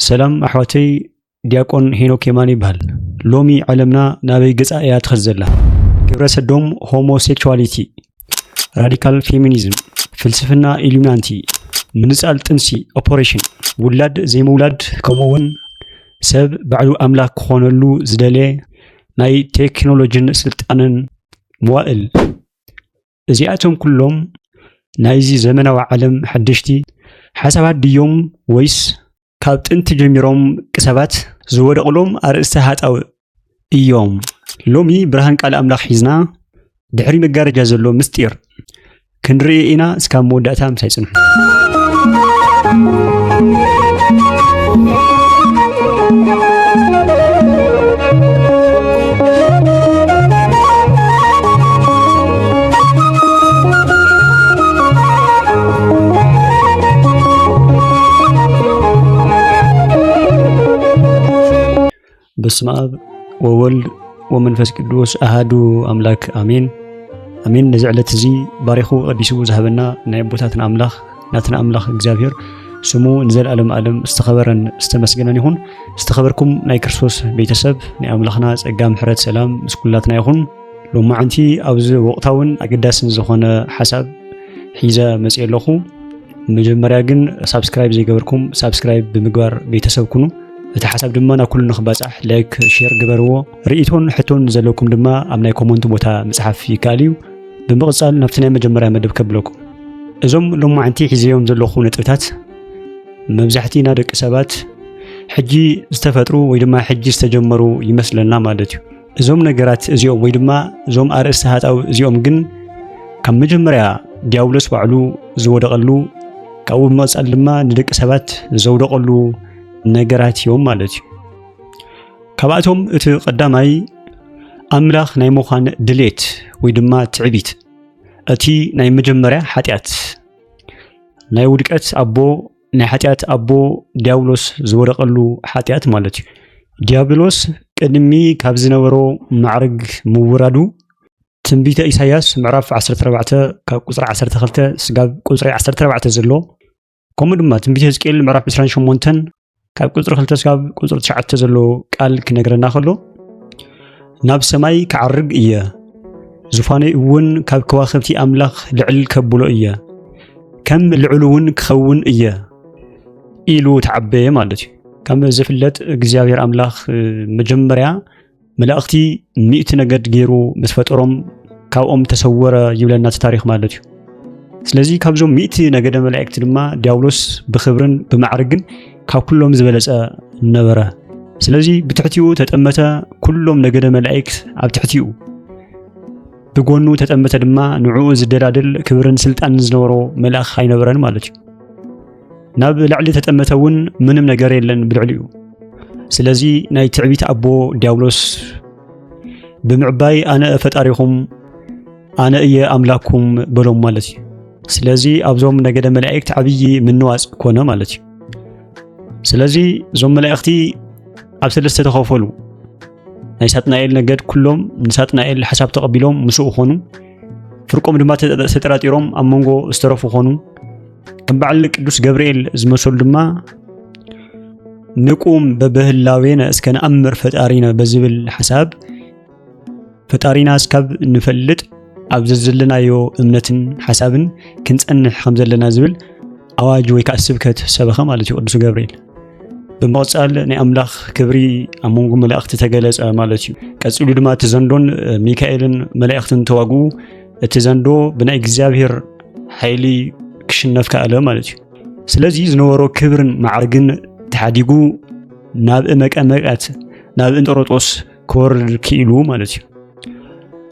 ሰላም ኣሕዋተይ፣ ዲያቆን ሄኖክ የማነ ይበሃል። ሎሚ ዓለምና ናበይ ገጻ እያ ትኸድ ዘላ? ግብረ ሰዶም፣ ሆሞሴክሹዋሊቲ፣ ራዲካል ፌሚኒዝም፣ ፍልስፍና ኢሉሚናንቲ፣ ምንጻል ጥንሲ፣ ኦፖሬሽን፣ ውላድ ዘይምውላድ፣ ከምኡ እውን ሰብ ባዕሉ ኣምላኽ ክኾነሉ ዝደለ ናይ ቴክኖሎጂን ስልጣንን መዋእል። እዚኣቶም ኩሎም ናይዚ ዘመናዊ ዓለም ሓደሽቲ ሓሳባት ድዮም ወይስ ካብ ጥንቲ ጀሚሮም ቅሰባት ዝወደቕሎም ኣርእስተ ሃጣው እዮም? ሎሚ ብርሃን ቃል ኣምላኽ ሒዝና ድሕሪ መጋረጃ ዘሎ ምስጢር ክንርኢ ኢና። እስካብ መወዳእታ ምሳይ ጽንሑ። በስመ ኣብ ወወልድ ወመንፈስ ቅዱስ ኣሃዱ ኣምላክ ኣሜን። ኣሜን። ነዚ ዕለት እዚ ባሪኹ ቀዲሱ ዝሃበና ናይ ኣቦታትና ኣምላኽ ናትና ኣምላኽ እግዚኣብሔር ስሙ ንዘለኣለም ኣለም ዝተኸበረን ዝተመስገነን ይኹን። ዝተኸበርኩም ናይ ክርስቶስ ቤተሰብ፣ ናይ ኣምላኽና ጸጋ፣ ምሕረት፣ ሰላም ምስ ኩላትና ይኹን። ሎማዓንቲ ኣብዚ ወቕታውን ኣገዳስን ዝኾነ ሓሳብ ሒዘ መጽየ ኣለኹ። መጀመርያ ግን ሳብስክራይብ ዘይገበርኩም ሳብስክራይብ ብምግባር ቤተሰብ ኩኑ። እቲ ሓሳብ ድማ ናብ ኩሉ ንኽባጻሕ ላይክ፣ ሼር ግበርዎ። ርእይቶን ሕቶን ዘለኩም ድማ ኣብ ናይ ኮመንት ቦታ ምጽሓፍ ይከኣል እዩ። ብምቕጻል ናብቲ ናይ መጀመርያ መደብ ከብለኩም። እዞም ሎማዓንቲ ሒዘዮም ዘለኹ ነጥብታት መብዛሕቲና ደቂ ሰባት ሕጂ ዝተፈጥሩ ወይ ድማ ሕጂ ዝተጀመሩ ይመስለና ማለት እዩ። እዞም ነገራት እዚኦም ወይ ድማ እዞም ኣርእስተ ሃጣው እዚኦም ግን ካብ መጀመርያ ዲያብሎስ ባዕሉ ዝወደቐሉ፣ ካብኡ ብምቕጻል ድማ ንደቂ ሰባት ዘውደቐሉ ነገራት እዮም ማለት እዩ። ካብኣቶም እቲ ቀዳማይ ኣምላኽ ናይ ምዃን ድሌት ወይ ድማ ትዕቢት፣ እቲ ናይ መጀመርያ ሓጢኣት፣ ናይ ውድቀት ኣቦ፣ ናይ ሓጢኣት ኣቦ ዲያብሎስ ዝወደቐሉ ሓጢኣት ማለት እዩ። ዲያብሎስ ቅድሚ ካብ ዝነበሮ ማዕርግ ምውራዱ ትንቢተ ኢሳያስ ምዕራፍ ዓሰርተ ኣርባዕተ ካብ ቁጽሪ ዓሰርተ ክልተ ስጋብ ቁጽሪ ዓሰርተ ኣርባዕተ ዘሎ፣ ከምኡ ድማ ትንቢተ ሕዝቅኤል ምዕራፍ ዕስራን ሸሞንተን ካብ ቁጽሪ ክልተ ስጋብ ቁጽሪ ትሽዓተ ዘሎ ቃል ክነግረና ከሎ፣ ናብ ሰማይ ክዓርግ እየ፣ ዙፋነይ እውን ካብ ከዋኽብቲ ኣምላኽ ልዕል ከብሎ እየ፣ ከም ልዑል እውን ክኸውን እየ ኢሉ ተዓበየ ማለት እዩ። ከም ዝፍለጥ እግዚኣብሔር ኣምላኽ፣ እ፣ መጀመርያ መላእኽቲ ሚእቲ ነገድ ገይሩ ምስ ፈጠሮም ካብኦም ተሰወረ ይብለና እቲ ታሪኽ ማለት እዩ። ስለዚ ካብዞም ሚእቲ ነገደ መላእክቲ ድማ ዲያብሎስ ብኽብርን ብማዕርግን ካብ ኩሎም ዝበለጸ ነበረ። ስለዚ ብትሕቲኡ ተጠመተ፣ ኩሎም ነገደ መላእክት ኣብ ትሕቲኡ። ብጎኑ ተጠመተ ድማ ንዕኡ ዝደላድል ክብርን ስልጣንን ዝነበሮ መልኣኽ ኣይነበረን ማለት እዩ። ናብ ላዕሊ ተጠመተ እውን ምንም ነገር የለን ብልዕሊኡ። ስለዚ ናይ ትዕቢት ኣቦ ዲያብሎስ ብምዕባይ ኣነ ፈጣሪኹም፣ ኣነ እየ ኣምላክኩም በሎም ማለት እዩ። ስለዚ ኣብዞም ነገደ መላእክት ዓብዪ ምንዋጽ ኮነ ማለት እዩ። ስለዚ እዞም መላእኽቲ ኣብ ሰለስተ ተኸፈሉ። ናይ ሳጥናኤል ነገድ ኩሎም ንሳጥናኤል ሓሳብ ተቐቢሎም ምስኡ ኾኑ። ፍርቆም ድማ ተጠ-፣ ተጠራጢሮም ኣብ መንጎ ዝተረፉ ኾኑ። ከም በዓል ቅዱስ ገብርኤል ዝመሰሉ ድማ ንቁም በበህላዌነ እስከ ነኣምር ፈጣሪነ በዝብል ሓሳብ ፈጣሪና እስካብ ንፈልጥ ኣብ ዘዘለናዮ እምነትን ሓሳብን ክንጸንሕ ከም ዘለና ዝብል ኣዋጅ ወይ ከዓ ስብከት ሰበኸ ማለት እዩ ቅዱስ ገብርኤል። ብምቕጻል ናይ ኣምላኽ ክብሪ ኣብ መንጎ መላእኽቲ ተገለጸ ማለት እዩ። ቀጺሉ ድማ እቲ ዘንዶን፣ እ፣ ሚካኤልን መላእኽትን ተዋግኡ። እቲ ዘንዶ ብናይ እግዚኣብሔር ሓይሊ ክሽነፍ ከኣለ ማለት እዩ። ስለዚ ዝነበሮ ክብርን ማዕርግን ተሓዲጉ ናብ እመቀመቃት፣ ናብ እንጦሮጦስ ክወርድ ክኢሉ ማለት እዩ።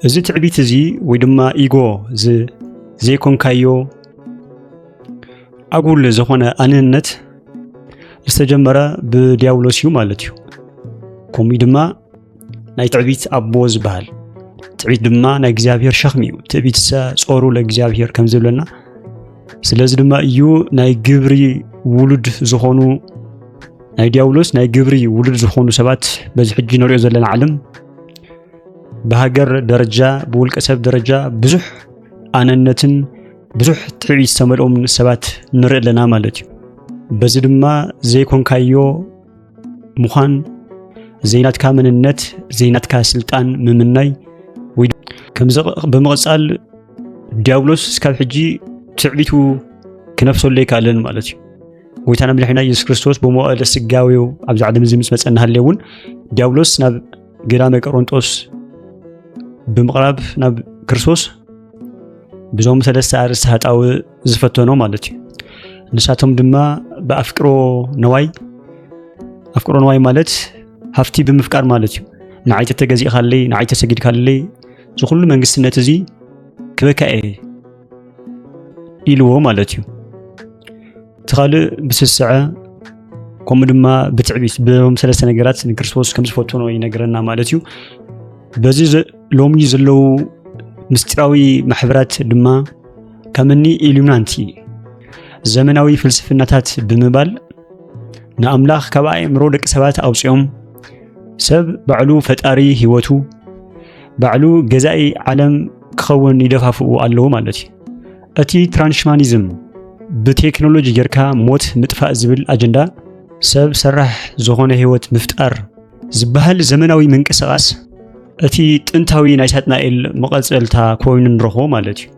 እዚ ትዕቢት እዚ ወይ ድማ ኢጎ፣ እዚ ዘይኮንካዮ ኣጉል ዝኾነ ኣንነት ዝተጀመረ ብዲያብሎስ እዩ ማለት እዩ። ከምኡ ድማ ናይ ትዕቢት ኣቦ ዝበሃል። ትዕቢት ድማ ናይ እግዚኣብሔር ሸኽሚ እዩ። ትዕቢትሰ ጾሩ ለእግዚኣብሔር ከም ዝብለና። ስለዚ ድማ እዩ ናይ ግብሪ ውሉድ ዝኾኑ፣ ናይ ዲያብሎስ ናይ ግብሪ ውሉድ ዝኾኑ ሰባት በዚ ሕጂ ንሪኦ ዘለና ዓለም ብሃገር ደረጃ፣ ብውልቀ ሰብ ደረጃ ብዙሕ ኣነነትን ብዙሕ ትዕቢት ዝተመልኦም ሰባት ንርኢ ኣለና ማለት እዩ። በዚ ድማ ዘይኮንካዮ ምዃን፣ ዘይናትካ መንነት፣ ዘይናትካ ስልጣን ምምናይ፣ ወይ ከምዚ ብምቕጻል ዲያብሎስ ካብ ሕጂ ትዕቢቱ ክነፍሰሉ ኣይከኣለን ማለት እዩ። ጎይታና መድሓኒና ኢየሱስ ክርስቶስ ብመዋእለ ስጋዌው ኣብዚ ዓለም እዚ ምስ መጸ እናሃለየ እውን ዲያብሎስ ናብ ገዳመ ቆሮንጦስ ብምቕራብ ናብ ክርስቶስ ብዞም ሰለስተ ኣርእስቲ ሃጣው ዝፈተኖ ማለት እዩ። ንሳቶም ድማ ብኣፍቅሮ ነዋይ፣ ኣፍቅሮ ነዋይ ማለት ሃፍቲ ብምፍቃር ማለት እዩ። ንዓይ ተተገዚእካለይ፣ ንዓይ ተሰጊድካለይ፣ እዚ ኩሉ መንግስትነት እዚ ክበካ እየ ኢልዎ ማለት እዩ። እቲ ካልእ ብስስዐ፣ ከምኡ ድማ ብትዕቢት፣ ብዞም ሰለስተ ነገራት ንክርስቶስ ከም ዝፈተኖ ይነግረና ማለት እዩ። በዚ ዘ- ሎሚ ዘለዉ ምስጢራዊ ማሕበራት ድማ ከም እኒ ኢሉሚናንቲ፣ ዘመናዊ ፍልስፍናታት ብምባል ንኣምላኽ ካብ ኣእምሮ ደቂ ሰባት ኣውፅኦም፣ ሰብ ባዕሉ ፈጣሪ ህይወቱ፣ ባዕሉ ገዛኢ ዓለም ክኸውን ይደፋፍኡ ኣለዉ ማለት እዩ። እቲ ትራንሽማኒዝም፣ ብቴክኖሎጂ ጌርካ ሞት ምጥፋእ ዝብል ኣጀንዳ፣ ሰብ ሰራሕ ዝኾነ ህይወት ምፍጣር ዝበሃል ዘመናዊ ምንቅስቓስ፣ እቲ ጥንታዊ ናይ ሳጥናኤል መቐጸልታ ኮይኑ ንረኽቦ ማለት እዩ።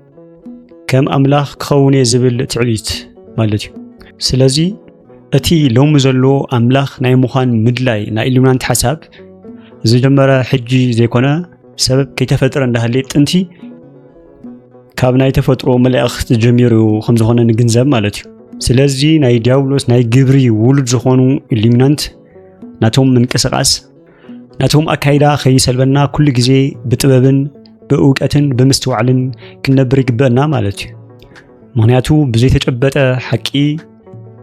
ከም ኣምላኽ ክኸውን እየ ዝብል ትዕቢት ማለት እዩ። ስለዚ እቲ ሎሚ ዘሎ ኣምላኽ ናይ ምዃን ምድላይ ናይ ኢሉሚናንቲ ሓሳብ ዝጀመረ ሕጂ ዘይኮነ፣ ሰብ ከይተፈጥረ እንዳሃለየ ጥንቲ ካብ ናይ ተፈጥሮ መላእኽቲ ጀሚሩ ከም ዝኾነ ንግንዘብ ማለት እዩ። ስለዚ ናይ ዲያብሎስ ናይ ግብሪ ውሉድ ዝኾኑ ኢሉሚናንት ናቶም ምንቅስቓስ፣ ናቶም ኣካይዳ ከይሰልበና ኩሉ ግዜ ብጥበብን ብእውቀትን ብምስትዋዕልን ክንነብር ይግበአና ማለት እዩ። ምኽንያቱ ብዘይተጨበጠ ሓቂ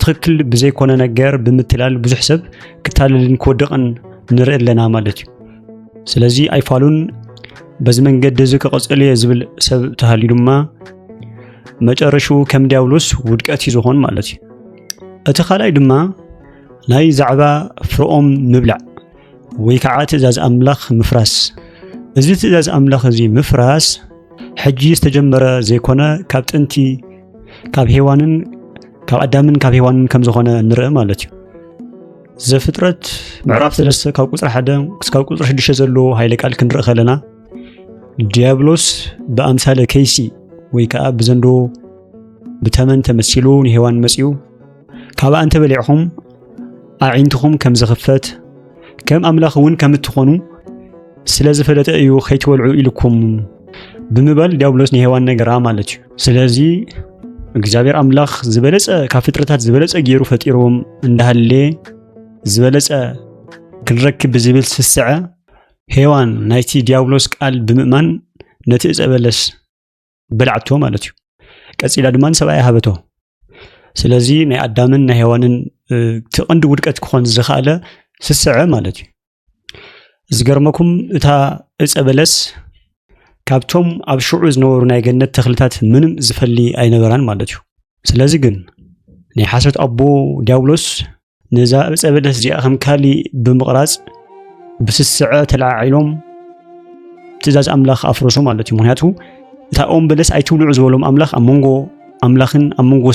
ትኽክል ብዘይኮነ ነገር ብምትላል ብዙሕ ሰብ ክታለልን ክወድቕን ንርኢ ኣለና ማለት እዩ። ስለዚ ኣይፋሉን በዚ መንገዲ እዚ ክቐጽል እየ ዝብል ሰብ ተሃልዩ ድማ መጨረሽኡ ከም ዲያብሎስ ውድቀት እዩ ዝኾን ማለት እዩ። እቲ ካልኣይ ድማ ናይ ዛዕባ ፍርኦም ምብላዕ ወይ ከዓ ትእዛዝ ኣምላኽ ምፍራስ። እዚ ትእዛዝ ኣምላኽ እዚ ምፍራስ ሕጂ ዝተጀመረ ዘይኮነ ካብ ጥንቲ ካብ ሄዋንን ካብ ኣዳምን ካብ ሄዋንን ከም ዝኾነ ንርኢ ማለት እዩ። ዘፍጥረት ምዕራፍ ሰለስተ ካብ ቁፅሪ ሓደ ክሳብ ቁፅሪ ሽዱሽተ ዘሎ ሃይለ ቃል ክንርኢ ከለና ዲያብሎስ ብኣምሳለ ከይሲ ወይ ከዓ ብዘንዶ ብተመን ተመሲሉ ንሄዋን መፂኡ፣ ካብኣ እንተበሊዕኹም ኣዒንትኹም ከም ዝኽፈት ከም ኣምላኽ እውን ከም እትኾኑ ስለ ዝፈለጠ እዩ ከይትበልዑ ኢልኩም ብምባል ዲያብሎስ ንሄዋን ነገራ ማለት እዩ። ስለዚ እግዚኣብሔር ኣምላኽ ዝበለጸ ካብ ፍጥረታት ዝበለጸ ገይሩ ፈጢርዎም እንዳሃለ ዝበለጸ ክንረክብ ብዝብል ስስዐ ሄዋን ናይቲ ዲያብሎስ ቃል ብምእማን ነቲ እጸ በለስ በልዓቶ ማለት እዩ። ቀጺላ ድማ ንሰብኣያ ሃበቶ። ስለዚ ናይ ኣዳምን ናይ ሄዋንን እቲ ቀንዲ ውድቀት ክኾን ዝኸኣለ ስስዐ ማለት እዩ። ዝገርመኩም እታ እጸ በለስ ካብቶም ኣብ ሽዑ ዝነበሩ ናይ ገነት ተኽልታት ምንም ዝፈሊ ኣይነበራን ማለት እዩ። ስለዚ ግን ናይ ሓሶት ኣቦ ዲያብሎስ ነዛ እጸ በለስ እዚኣ ከም ካሊ ብምቕራጽ ብስስዐ ተለዓዒሎም ትእዛዝ ኣምላኽ ኣፍረሱ ማለት እዩ። ምክንያቱ እታ ኦም በለስ ኣይትብልዑ ዝበሎም ኣምላኽ ኣብ መንጎ ኣምላኽን ኣብ መንጎ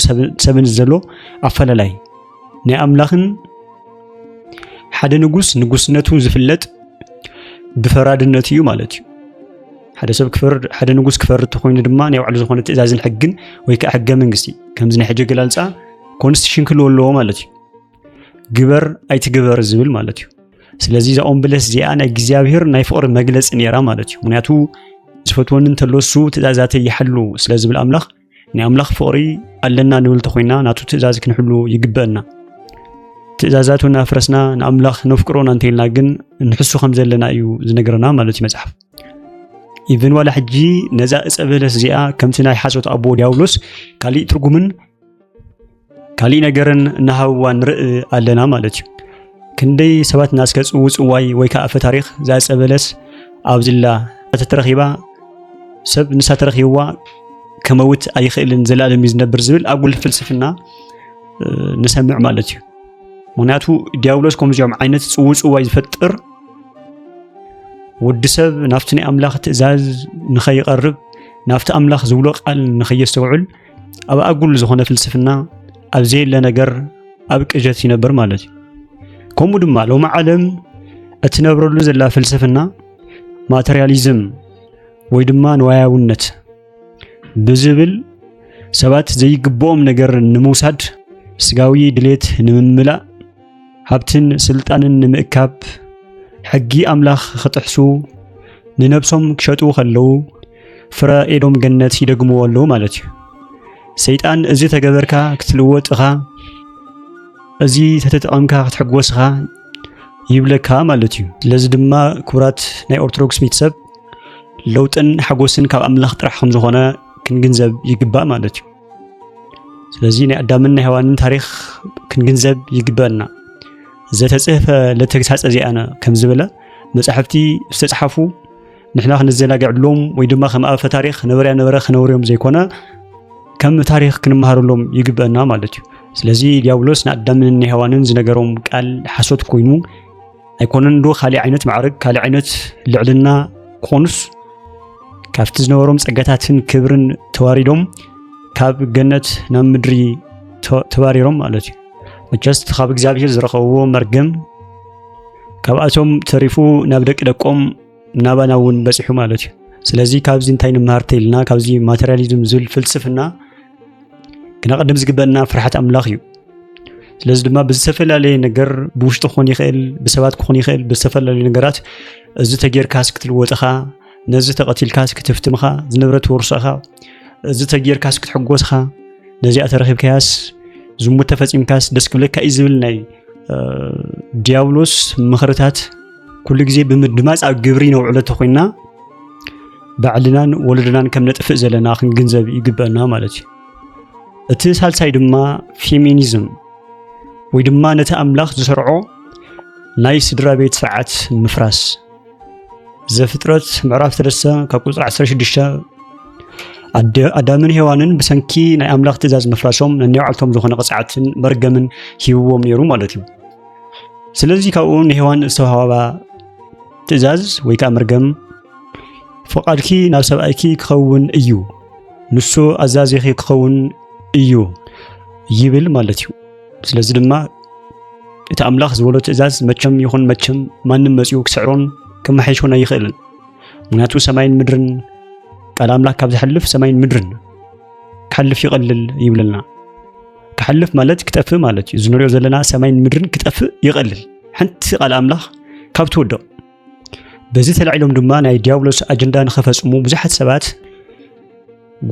ሰብን ዘሎ ኣፈላላይ ናይ ኣምላኽን ሓደ ንጉስ ንጉስነቱ ዝፍለጥ ብፈራድነቱ እዩ ማለት እዩ። ሓደ ሰብ ክፈርድ ሓደ ንጉስ ክፈርድ ተኮይኑ ድማ ናይ ባዕሉ ዝኾነ ትእዛዝን ሕግን ወይ ከዓ ሕገ መንግስቲ ከምዚ ናይ ሕጂ ገላልፃ ኮንስቲቱሽን ክህልዎ ኣለዎ ማለት እዩ። ግበር ኣይትግበር ዝብል ማለት እዩ። ስለዚ እዛ ኦም በለስ እዚኣ ናይ እግዚኣብሔር ናይ ፍቕሪ መግለፂ ነይራ ማለት እዩ። ምክንያቱ ዝፈትወኒ እንተሎ እሱ ትእዛዛተይ ይሓሉ ስለ ዝብል ኣምላኽ ናይ ኣምላኽ ፍቕሪ ኣለና ንብል ተኮይና ናቱ ትእዛዝ ክንሕሉ ይግበአና። ትእዛዛቱ እናፍረስና ንኣምላኽ ነፍቅሮና እንተኢልና ግን ንሕሱ ከም ዘለና እዩ ዝነግረና ማለት እዩ መጽሓፍ። ኢቭን ዋላ ሕጂ ነዛ እጸ በለስ እዚኣ ከምቲ ናይ ሓሶት ኣቦ ዲያብሎስ ካሊእ ትርጉምን ካሊእ ነገርን እናሃብዋ ንርኢ ኣለና ማለት እዩ። ክንደይ ሰባት ናስከ ጽውጽዋይ ወይ ከዓ ኣፈ ታሪኽ እዛ እጸ በለስ ኣብዚላ ተተረኺባ ሰብ ንሳ ተረኺብዋ ከመውት ኣይኽእልን ዘላለም እዩ ዝነብር ዝብል ኣጉል ፍልስፍና ንሰምዕ ማለት እዩ። ምክንያቱ ዲያብሎስ ከምዚኦም ዓይነት ጽውጽዋይ ዝፈጥር ወዲ ሰብ ናብቲ ናይ ኣምላኽ ትእዛዝ ንኸይቐርብ ናብቲ ኣምላኽ ዝብሎ ቃል ንኸየስተውዕል ኣብ ኣጉል ዝኾነ ፍልስፍና ኣብ ዘየለ ነገር ኣብ ቅጀት ይነብር ማለት እዩ። ከምኡ ድማ ሎሚ ዓለም እትነብረሉ ዘላ ፍልስፍና ማተርያሊዝም ወይ ድማ ንዋያውነት ብዝብል ሰባት ዘይግብኦም ነገር ንምውሳድ፣ ስጋዊ ድሌት ንምምላእ፣ ሃብትን ስልጣንን ንምእካብ፣ ሕጊ ኣምላኽ ክጥሕሱ፣ ንነብሶም ክሸጡ ከለዉ ፍረ ኤዶም ገነት ይደግምዎ ኣለዉ ማለት እዩ። ሰይጣን እዚ ተገበርካ ክትልወጥ ኢኻ፣ እዚ ተተጠቐምካ ክትሕጎስ ኢኻ ይብለካ ማለት እዩ። ስለዚ ድማ ክቡራት ናይ ኦርቶዶክስ ቤተሰብ ለውጥን ሓጎስን ካብ ኣምላኽ ጥራሕ ከም ዝኾነ ክንግንዘብ ይግባእ ማለት እዩ። ስለዚ ናይ ኣዳምን ናይ ሄዋንን ታሪኽ ክንግንዘብ ይግበአና። ዘተጽህፈ ለተግሳጸ ዚኣነ ከም ዝበለ መጻሕፍቲ ዝተጽሓፉ ንሕና ክንዘናግዐሎም ወይ ድማ ከም ኣፈ ታሪኽ ነበርያ ነበረ ክነውርዮም ዘይኮነ ከም ታሪኽ ክንመሃረሎም ይግበአና ማለት እዩ። ስለዚ ዲያብሎስ ንኣዳምን ንሄዋንን ዝነገሮም ቃል ሓሶት ኮይኑ ኣይኮነን ዶ ካልእ ዓይነት ማዕረግ ካልእ ዓይነት ልዕልና ክኾኑስ ካብቲ ዝነበሮም ጸጋታትን ክብርን ተዋሪዶም ካብ ገነት ናብ ምድሪ ተ- ተባሪሮም ማለት እዩ። መቸስ እቲ ካብ እግዚኣብሔር ዝረኸብዎ መርገም ካብኣቶም ተሪፉ ናብ ደቂ ደቆም ናባና እውን በጺሑ ማለት እዩ። ስለዚ ካብዚ እንታይ ንመሃር ተይልና ካብዚ ማተርያሊዝም ዝብል ፍልስፍና ክነቐድም ዝግበእና ፍርሓት ኣምላኽ እዩ። ስለዚ ድማ ብዝተፈላለየ ነገር ብውሽጢ ክኾን ይኽእል፣ ብሰባት ክኾን ይኽእል፣ ብዝተፈላለዩ ነገራት እዚ ተጌርካስ ክትልወጥኻ፣ ነዚ ተቐቲልካስ ክትፍትምኻ፣ ዝንብረት ትወርሶኻ፣ እዚ ተጌርካስ ክትሕጎስኻ፣ ነዚኣ ተረኺብካያስ ዝሙት ተፈጺምካስ ደስ ክብለካ እዩ ዝብል ናይ እ፣ ዲያብሎስ ምኽርታት ኩሉ ግዜ ብምድማፅ ኣብ ግብሪ ነውዕሎ ተኾይንና ባዕልናን ወለዶናን ከም ነጥፍእ ዘለና ክንግንዘብ ይግበአና ማለት እዩ። እቲ ሳልሳይ ድማ ፌሚኒዝም ወይ ድማ ነቲ ኣምላኽ ዝሰርዖ ናይ ስድራ ቤት ስርዓት ምፍራስ። ዘፍጥረት ምዕራፍ ሰለስተ ካብ ቁፅሪ ዓሰርተ ሽዱሽተ ኣደ- ኣዳምን ሄዋንን ብሰንኪ ናይ ኣምላኽ ትእዛዝ ምፍራሶም ነናይ ባዕልቶም ዝኾነ ቅፅዓትን መርገምን ሂብዎም ነይሩ ማለት እዩ። ስለዚ ካብኡ ንሄዋን ዝተዋህባ ትእዛዝ ወይ ከዓ መርገም ፍቓድኪ ናብ ሰብኣይኪ ክኸውን እዩ፣ ንሱ ኣዛዚኺ ክኸውን እዩ ይብል ማለት እዩ። ስለዚ ድማ እቲ ኣምላኽ ዝበሎ ትእዛዝ መቸም ይኹን መቸም ማንም መጺኡ ክስዕሮን ከመሓይሾን ኣይኽእልን። ምክንያቱ ሰማይን ምድርን ቃል ኣምላኽ ካብ ዝሓልፍ ሰማይን ምድርን ክሓልፍ ይቐልል ይብለና። ክሓልፍ ማለት ክጠፍእ ማለት እዩ። እዚ ንሪኦ ዘለና ሰማይን ምድርን ክጠፍእ ይቐልል። ሓንቲ ቃል ኣምላኽ ካብ ትወድቕ። በዚ ተላዒሎም ድማ ናይ ዲያብሎስ ኣጀንዳ ንኸፈጽሙ ብዙሓት ሰባት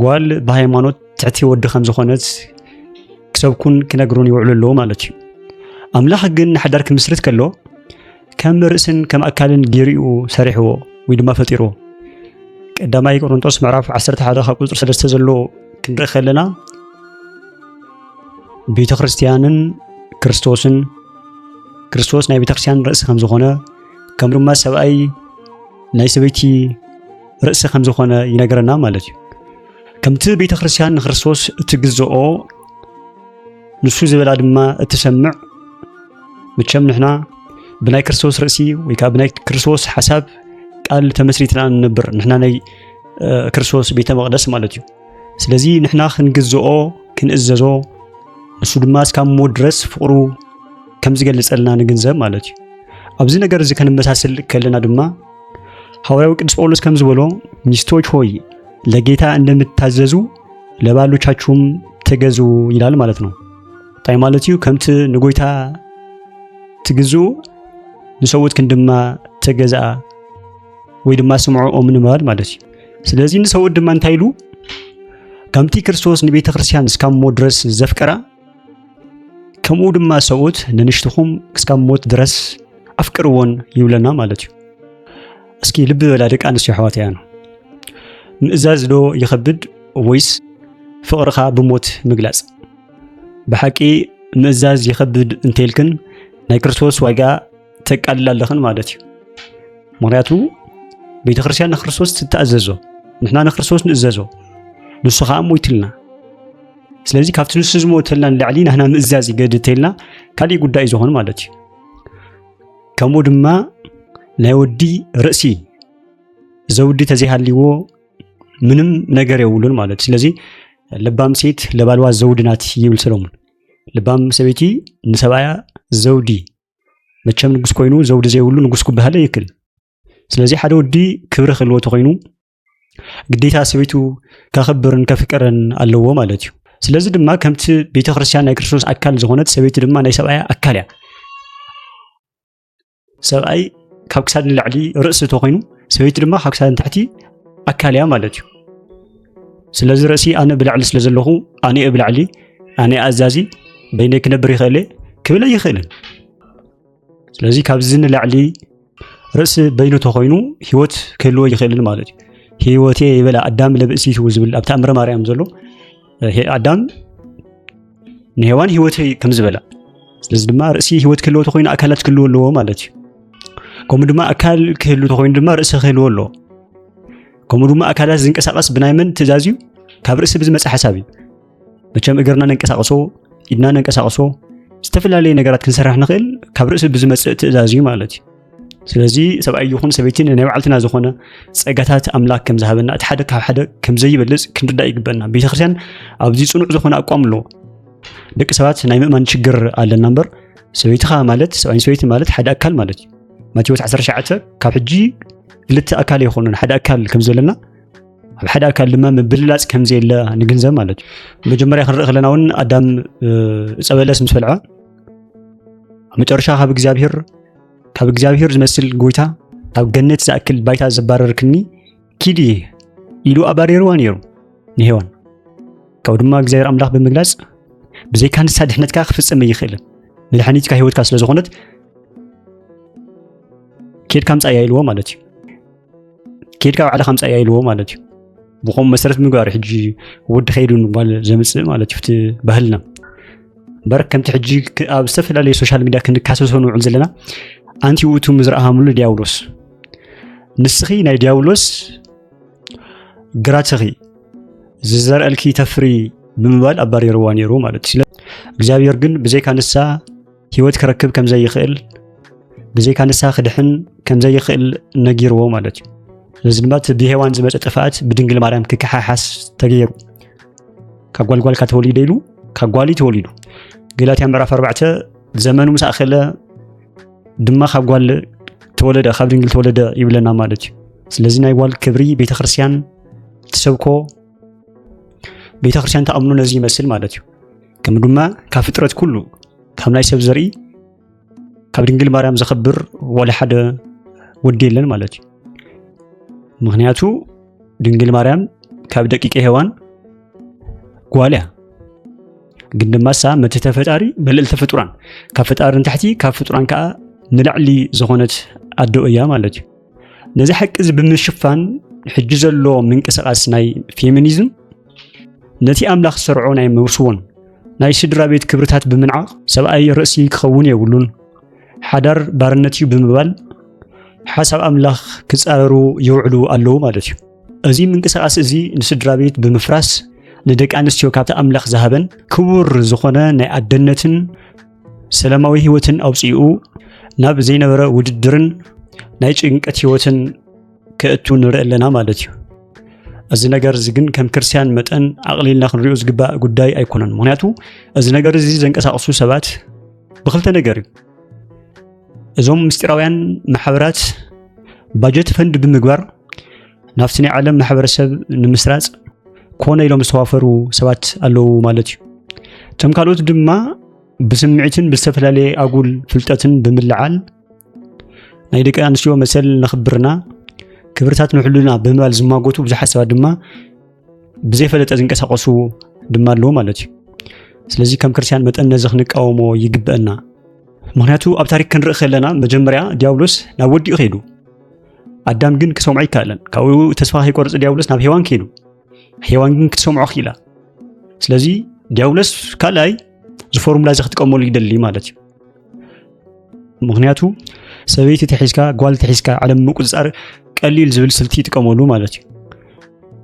ጓል ብሃይማኖት ትሕቲ ወዲ ከም ዝኾነት ክሰብኩን ክነግሩን ይውዕሉ ኣለዉ ማለት እዩ። ኣምላኽ ግን ንሓዳር ክምስርት ከሎ ከም ርእስን ከም ኣካልን ገይሩ እዩ ሰሪሕዎ ወይ ድማ ፈጢርዎ። ቀዳማይ ቆሮንቶስ ምዕራፍ ዓሰርተ ሓደ ካብ ቁፅሪ ሰለስተ ዘሎ ክንርኢ ከለና ቤተ ክርስቲያንን ክርስቶስን ክርስቶስ ናይ ቤተ ክርስቲያን ርእሲ ከም ዝኾነ ከም ድማ ሰብኣይ ናይ ሰበይቲ ርእሲ ከም ዝኾነ ይነግረና ማለት እዩ። ከምቲ ቤተ ክርስቲያን ንክርስቶስ እትግዝኦ ንሱ ዝበላ ድማ እትሰምዕ መቸም ንሕና ብናይ ክርስቶስ ርእሲ ወይ ከዓ ብናይ ክርስቶስ ሓሳብ ቃል ተመስሪትና ንነብር ንሕና ናይ እ፣ ክርስቶስ ቤተ መቕደስ ማለት እዩ። ስለዚ ንሕና ክንግዝኦ ክንእዘዞ ንሱ ድማ እስካብ ሞት ድረስ ፍቕሩ ከም ዝገልጸልና ንግንዘብ ማለት እዩ። ኣብዚ ነገር እዚ ከነመሳስል ከለና ድማ ሃዋርያዊ ቅዱስ ጳውሎስ ከም ዝበሎ ሚስቶች ሆይ ለጌታ እንደምትታዘዙ ለባሎቻችሁም ተገዙ ይላል ማለት ነው። እንታይ ማለት እዩ? ከምቲ ንጎይታ ትግዝኡ ንሰብኡትክን ድማ ተገዝኣ ወይ ድማ ስምዖኦም ንምባል ማለት እዩ። ስለዚ ንሰብኡት ድማ እንታይ ኢሉ? ከምቲ ክርስቶስ ንቤተ ክርስቲያን እስካብ ሞት ድረስ ዘፍቀራ ከምኡ ድማ ሰብኡት ንንሽትኹም እስካብ ሞት ድረስ ኣፍቅርዎን ይብለና ማለት እዩ። እስኪ ልቢ በላ ደቂ ኣንስትዮ ኣሕዋተይ ኣነ ምእዛዝ ዶ ይኸብድ ወይስ ፍቕርኻ ብሞት ምግላጽ? ብሓቂ ምእዛዝ ይኸብድ እንተይልክን ናይ ክርስቶስ ዋጋ ተቃልል ኣለኽን ማለት እዩ። ምኽንያቱ ቤተ ክርስቲያን ንክርስቶስ ትተኣዘዞ፣ ንሕና ንክርስቶስ ንእዘዞ፣ ንሱ ከዓ ሞይትልና። ስለዚ ካብቲ ንሱ ዝሞተልና ንላዕሊ ናህና ምእዛዝ ይገድ እንተይልና ካሊእ ጉዳይ ዝኾን ማለት እዩ። ከምኡ ድማ ናይ ወዲ ርእሲ ዘውዲ ተዘይሃልይዎ ምንም ነገር የብሉን ማለት እዩ። ስለዚ ለባም ሴት ለባልዋ ዘውድ ናት ይብል ሰሎሞን። ለባም ሰበይቲ ንሰብኣያ ዘውዲ መቸም ንጉስ ኮይኑ ዘውዲ ዘይብሉ ንጉስ ክበሃል ኣይክእል። ስለዚ ሓደ ወዲ ክብሪ ክህልዎ ተኮይኑ ግዴታ ሰበይቱ ከኽብርን ከፍቅርን ኣለዎ ማለት እዩ። ስለዚ ድማ ከምቲ ቤተክርስትያን ናይ ክርስቶስ ኣካል ዝኾነት ሰበይቲ ድማ ናይ ሰብኣያ ኣካል እያ። ሰብኣይ ካብ ክሳድ ንላዕሊ ርእሲ ተኮይኑ ሰበይቲ ድማ ካብ ክሳድ ንታሕቲ ኣካል እያ ማለት እዩ። ስለዚ ርእሲ ኣነ ብላዕሊ ስለ ዘለኹ ኣነ እየ ብላዕሊ ኣነ እየ ኣዛዚ በይነይ ክነብር ይኽእል እየ ክብል ኣይኽእልን። ስለዚ ካብዚ ንላዕሊ ርእሲ በይኑ ተኮይኑ ህይወት ክህልዎ ይኽእልን ማለት እዩ። ህይወቴ ይበላ ኣዳም ለብእሲቱ ዝብል ኣብ ተኣምረ ማርያም ዘሎ ኣዳም ንሄዋን ህይወተይ ከም ዝበላ። ስለዚ ድማ ርእሲ ህይወት ክህልዎ ተኮይኑ ኣካላት ክህልዎ ኣለዎ ማለት እዩ። ከምኡ ድማ ኣካል ክህሉ ተኮይኑ ድማ ርእሲ ክህልዎ ኣለዎ። ከምኡ ድማ ኣካላት ዝንቀሳቀስ ብናይ መን ትእዛዝ እዩ? ካብ ርእሲ ብዝመፀ ሓሳብ እዩ። መቸም እግርና ነንቀሳቀሶ፣ ኢድና ነንቀሳቀሶ፣ ዝተፈላለዩ ነገራት ክንሰርሕ ንኽእል ካብ ርእሲ ብዝመፅእ ትእዛዝ እዩ ማለት እዩ። ስለዚ ሰብኣይ ይኹን ሰበይቲ ናይ ባዕልትና ዝኾነ ጸጋታት ኣምላኽ ከም ዝሃበና እቲ ሓደ ካብ ሓደ ከም ዘይበልጽ ክንርዳእ ይግበና። ቤተክርስትያን ኣብዚ ጽኑዕ ዝኾነ ኣቋም ኣለዎ። ደቂ ሰባት ናይ ምእማን ችግር ኣለና እምበር ሰበይትኻ ማለት ሰብኣይን ሰበይቲ ማለት ሓደ ኣካል ማለት እዩ። ማቴዎስ ዓሰርተ ትሽዓተ ካብ ሕጂ ክልተ ኣካል ኣይኮኑን ሓደ ኣካል ከም ዘለና ኣብ ሓደ ኣካል ድማ ምብልላጽ ከም ዘየለ ንግንዘብ ማለት እዩ። መጀመርያ ክንርኢ ከለና እውን ኣዳም ዕፀ በለስ ምስ በልዐ ኣብ መጨረሻ ካብ እግዚኣብሔር ካብ እግዚኣብሔር ዝመስል ጎይታ ካብ ገነት ዝኣክል ባይታ ዘባረርክኒ ኪዲ ኢሉ ኣባሪርዋ ነይሩ ንሄዋን። ካብኡ ድማ እግዚኣብሔር ኣምላኽ ብምግላጽ ብዘይካ ንሳ ድሕነትካ ክፍጸም ኣይኽእልን፣ መድሓኒትካ ህይወትካ ስለ ዝኾነት ኬድካ ምጻያ ኢልዎ ማለት እዩ። ኬድካ ባዕልኻ ምጻያ ኢልዎ ማለት እዩ። ብኸም መሰረት ምግባር ሕጂ ወዲ ከይዱ ንጓል ዘምጽእ ማለት እዩ እቲ ባህልና። እምበር ከምቲ ሕጂ ኣብ ዝተፈላለዩ ሶሻል ሚድያ ክንካሰሶ ንውዕል ዘለና ኣንቲ ውእቱ ምዝረኣሃምሉ ዲያብሎስ ንስኺ ናይ ዲያብሎስ ግራትኺ ዝዘርአልኪ ተፍሪ ብምባል ኣባሪርዋ ነይሩ ማለት እዩ። እግዚኣብሔር ግን ብዘይካ ንሳ ህይወት ክረክብ ከም ዘይኽእል ብዘይካ ንሳ ክድሕን ከም ዘይኽእል ነጊርዎ ማለት እዩ። ስለዚ ድማ እቲ ብሄዋን ዝመፀ ጥፍኣት ብድንግል ማርያም ክከሓሓስ ተገይሩ። ካብ ጓልጓልካ ተወሊደ ኢሉ ካብ ጓሊ ተወሊዱ። ገላትያ ምዕራፍ ኣርባዕተ ዘመኑ ምስ ኣኸለ ድማ ካብ ጓል ተወለደ ካብ ድንግል ተወለደ ይብለና ማለት እዩ። ስለዚ ናይ ጓል ክብሪ ቤተክርስትያን ትሰብኮ ቤተክርስትያን ተኣምኖ ነዚ ይመስል ማለት እዩ። ከም ድማ ካብ ፍጥረት ኩሉ ካብ ናይ ሰብ ዘርኢ ካብ ድንግል ማርያም ዘኸብር ዋላ ሓደ ወዲ የለን ማለት እዩ። ምክንያቱ ድንግል ማርያም ካብ ደቂቀ ሄዋን ጓል እያ። ግን ድማ እሳ መትሕተ ፈጣሪ መልእልተ ፍጡራን ካብ ፈጣሪ ንታሕቲ ካብ ፍጡራን ከዓ ንላዕሊ ዝኾነት ኣዶ እያ ማለት እዩ። ነዚ ሓቂ እዚ ብምሽፋን ሕጂ ዘሎ ምንቅስቃስ ናይ ፌሚኒዝም ነቲ ኣምላኽ ዝሰርዖ ናይ መውስቦን ናይ ስድራ ቤት ክብርታት ብምንዓቕ ሰብኣይ ርእሲ ክኸውን የብሉን ሓዳር ባርነት እዩ ብምባል ሓሳብ ኣምላኽ ክጻረሩ ይውዕሉ ኣለዉ ማለት እዩ። እዚ ምንቅስቃስ እዚ ንስድራ ቤት ብምፍራስ ንደቂ ኣንስትዮ ካብቲ ኣምላኽ ዝሃበን ክቡር ዝኾነ ናይ ኣደነትን ሰላማዊ ህይወትን ኣውፅኡ ናብ ዘይነበረ ውድድርን ናይ ጭንቀት ህይወትን ከእቱ ንርኢ ኣለና ማለት እዩ። እዚ ነገር እዚ ግን ከም ክርስትያን መጠን ኣቕሊልና ክንሪኦ ዝግባእ ጉዳይ ኣይኮነን። ምክንያቱ እዚ ነገር እዚ ዘንቀሳቕሱ ሰባት ብክልተ ነገር እዩ። እዞም ምስጢራውያን ማሕበራት ባጀት ፈንድ ብምግባር ናብቲ ናይ ዓለም ማሕበረሰብ ንምስራፅ ኮነ ኢሎም ዝተዋፈሩ ሰባት ኣለዉ ማለት እዩ። እቶም ካልኦት ድማ ብስምዒትን ብዝተፈላለየ ኣጉል ፍልጠትን ብምልዓል ናይ ደቂ ኣንስትዮ መሰል ነኽብርና ክብርታት ንሕሉና ብምባል ዝማጎቱ ብዙሓት ሰባት ድማ ብዘይፈለጠ ዝንቀሳቀሱ ድማ ኣለዉ ማለት እዩ። ስለዚ ከም ክርስትያን መጠን ነዚ ክንቃወሞ ይግበአና። ምክንያቱ ኣብ ታሪክ ክንርኢ ከለና መጀመርያ ዲያብሎስ ናብ ወዲኡ ከይዱ ኣዳም ግን ክሰምዖ ኣይከኣለን። ካብኡ ተስፋ ከይቆርፅ ዲያብሎስ ናብ ሄዋን ከይዱ ሄዋን ግን ክትሰምዖ ክኢላ። ስለዚ ዲያብሎስ ካልኣይ እዚ ፎርሙላ እዚ ክጥቀመሉ ይደሊ ማለት እዩ። ምክንያቱ ሰበይቲ ተሒዝካ ጓል ተሒዝካ ዓለም ምቁፅፃር ቀሊል ዝብል ስልቲ ይጥቀመሉ ማለት እዩ።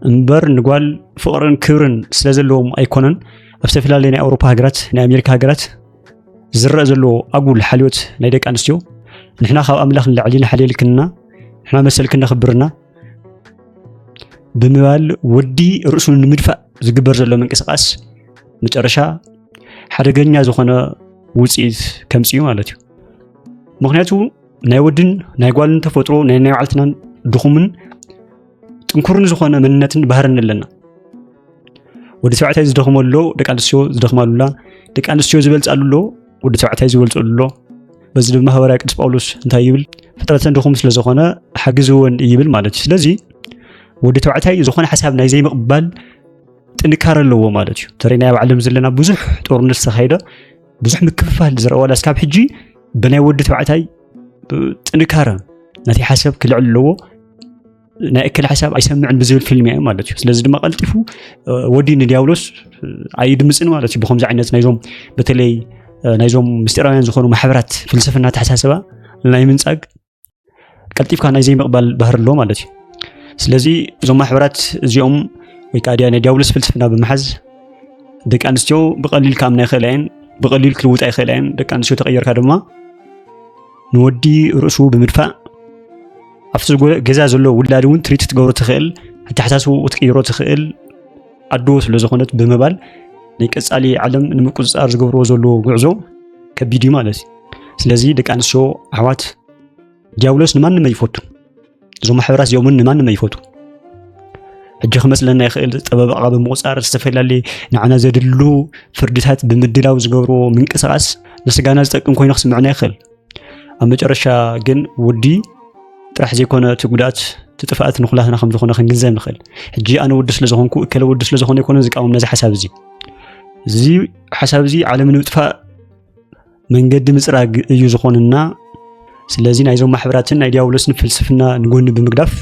እምበር ንጓል ፍቕርን ክብርን ስለ ዘለዎም ኣይኮነን። ኣብ ዝተፈላለዩ ናይ ኣውሮፓ ሃገራት ናይ ኣሜሪካ ሃገራት ዝረአ ዘሎ ኣጉል ሓልዮት ናይ ደቂ ኣንስትዮ ንሕና ካብ ኣምላኽ ንላዕሊ ንሓልየልክንና ንሕና መሰልክን ነኽብርና ብምባል ወዲ ርእሱ ንምድፋእ ዝግበር ዘሎ ምንቅስቃስ መጨረሻ ሓደገኛ ዝኾነ ውፅኢት ከምፅኡ ማለት እዩ። ምክንያቱ ናይ ወድን ናይ ጓልን ተፈጥሮ ናይ ናይ ባዕልትናን ድኹምን ጥንኩርን ዝኾነ መንነትን ባህርን ኣለና። ወዲ ተባዕታይ ዝደኽሞ ኣሎ፣ ደቂ ኣንስትዮ ዝደኽማሉ ኣላ፣ ደቂ ኣንስትዮ ዝበልጻሉ ኣሎ፣ ወዲ ተባዕታይ ዝበልጸሉ ኣሎ። በዚ ድማ ሃዋርያ ቅዱስ ጳውሎስ እንታይ ይብል? ፍጥረተን ድኹም ስለ ዝኾነ ሓግዝወን ይብል ማለት እዩ። ስለዚ ወዲ ተባዕታይ ዝኾነ ሓሳብ ናይ ዘይምቕባል ጥንካረ ኣለዎ ማለት እዩ። ተረይ ናይ ኣብ ዓለም ዘለና ብዙሕ ጦርነት ዝተኻየደ፣ ብዙሕ ምክፍፋል ዝረአ ዋላ እስካብ ሕጂ ብናይ ወዲ ተባዕታይ ጥንካረ ናተይ ሓሳብ ክልዕል ኣለዎ፣ ናይ እከለ ሓሳብ ኣይሰምዕን ብዝብል ፊልም እያ ማለት እዩ። ስለዚ ድማ ቀልጢፉ ወዲ ንዲያብሎስ ኣይድምፅን ማለት እዩ። ብከምዚ ዓይነት ናይዞም በተለይ ናይዞም ምስጢራውያን ዝኾኑ ማሕበራት ፍልስፍና ኣተሓሳስባ ናይ ምንጻግ ቀልጢፍካ ናይ ዘይምቕባል ባህሪ ኣሎ ማለት እዩ። ስለዚ እዞም ማሕበራት እዚኦም ወይ ከዓ ድያ ናይ ዲያብሎስ ፍልስፍና ብምሓዝ ደቂ ኣንስትዮ ብቐሊል ክኣምና ይኽእላ እየን፣ ብቐሊል ክልውጣ ይኽእላ እየን። ደቂ ኣንስትዮ ተቐየርካ ድማ ንወዲ ርእሱ ብምድፋእ ኣብቲ ዝጎ- ገዛ ዘሎ ውላድ እውን ትሪት ክትገብሮ ትኽእል፣ ኣተሓሳስብኡ ክትቅይሮ ትኽእል ኣዶ ስለ ዝኾነት ብምባል ናይ ቀጻሊ ዓለም ንምቁፅፃር ዝገብርዎ ዘለዎ ጉዕዞ ከቢድ እዩ ማለት እዩ። ስለዚ ደቂ ኣንስትዮ ኣሕዋት ዲያብሎስ ንማንም ኣይፈቱ። እዞም ማሕበራት እዚኦም እውን ንማንም ኣይፈቱ። ሕጂ ክመስለና ይኽእል፣ ጠበባቓ ብምቑፃር ዝተፈላለየ ንዓና ዘድሉ ፍርድታት ብምድላው ዝገብርዎ ምንቅስቓስ ንስጋና ዝጠቅም ኮይኑ ክስምዕና ይኽእል። ኣብ መጨረሻ ግን ውዲ ጥራሕ ዘይኮነ እቲ ጉድኣት እቲ ጥፍኣት ንኩላትና ከም ዝኾነ ክንግንዘብ ንኽእል። ሕጂ ኣነ ውዲ ስለ ዝኾንኩ እከለ ውዲ ስለ ዝኾነ ይኮነ ዝቃወም ነዚ ሓሳብ እዚ። እዚ ሓሳብ እዚ ዓለም ንምጥፋእ መንገዲ ምፅራግ እዩ ዝኾንና። ስለዚ ናይዞም ማሕበራትን ናይ ዲያብሎስን ፍልስፍና ንጎኒ ብምግዳፍ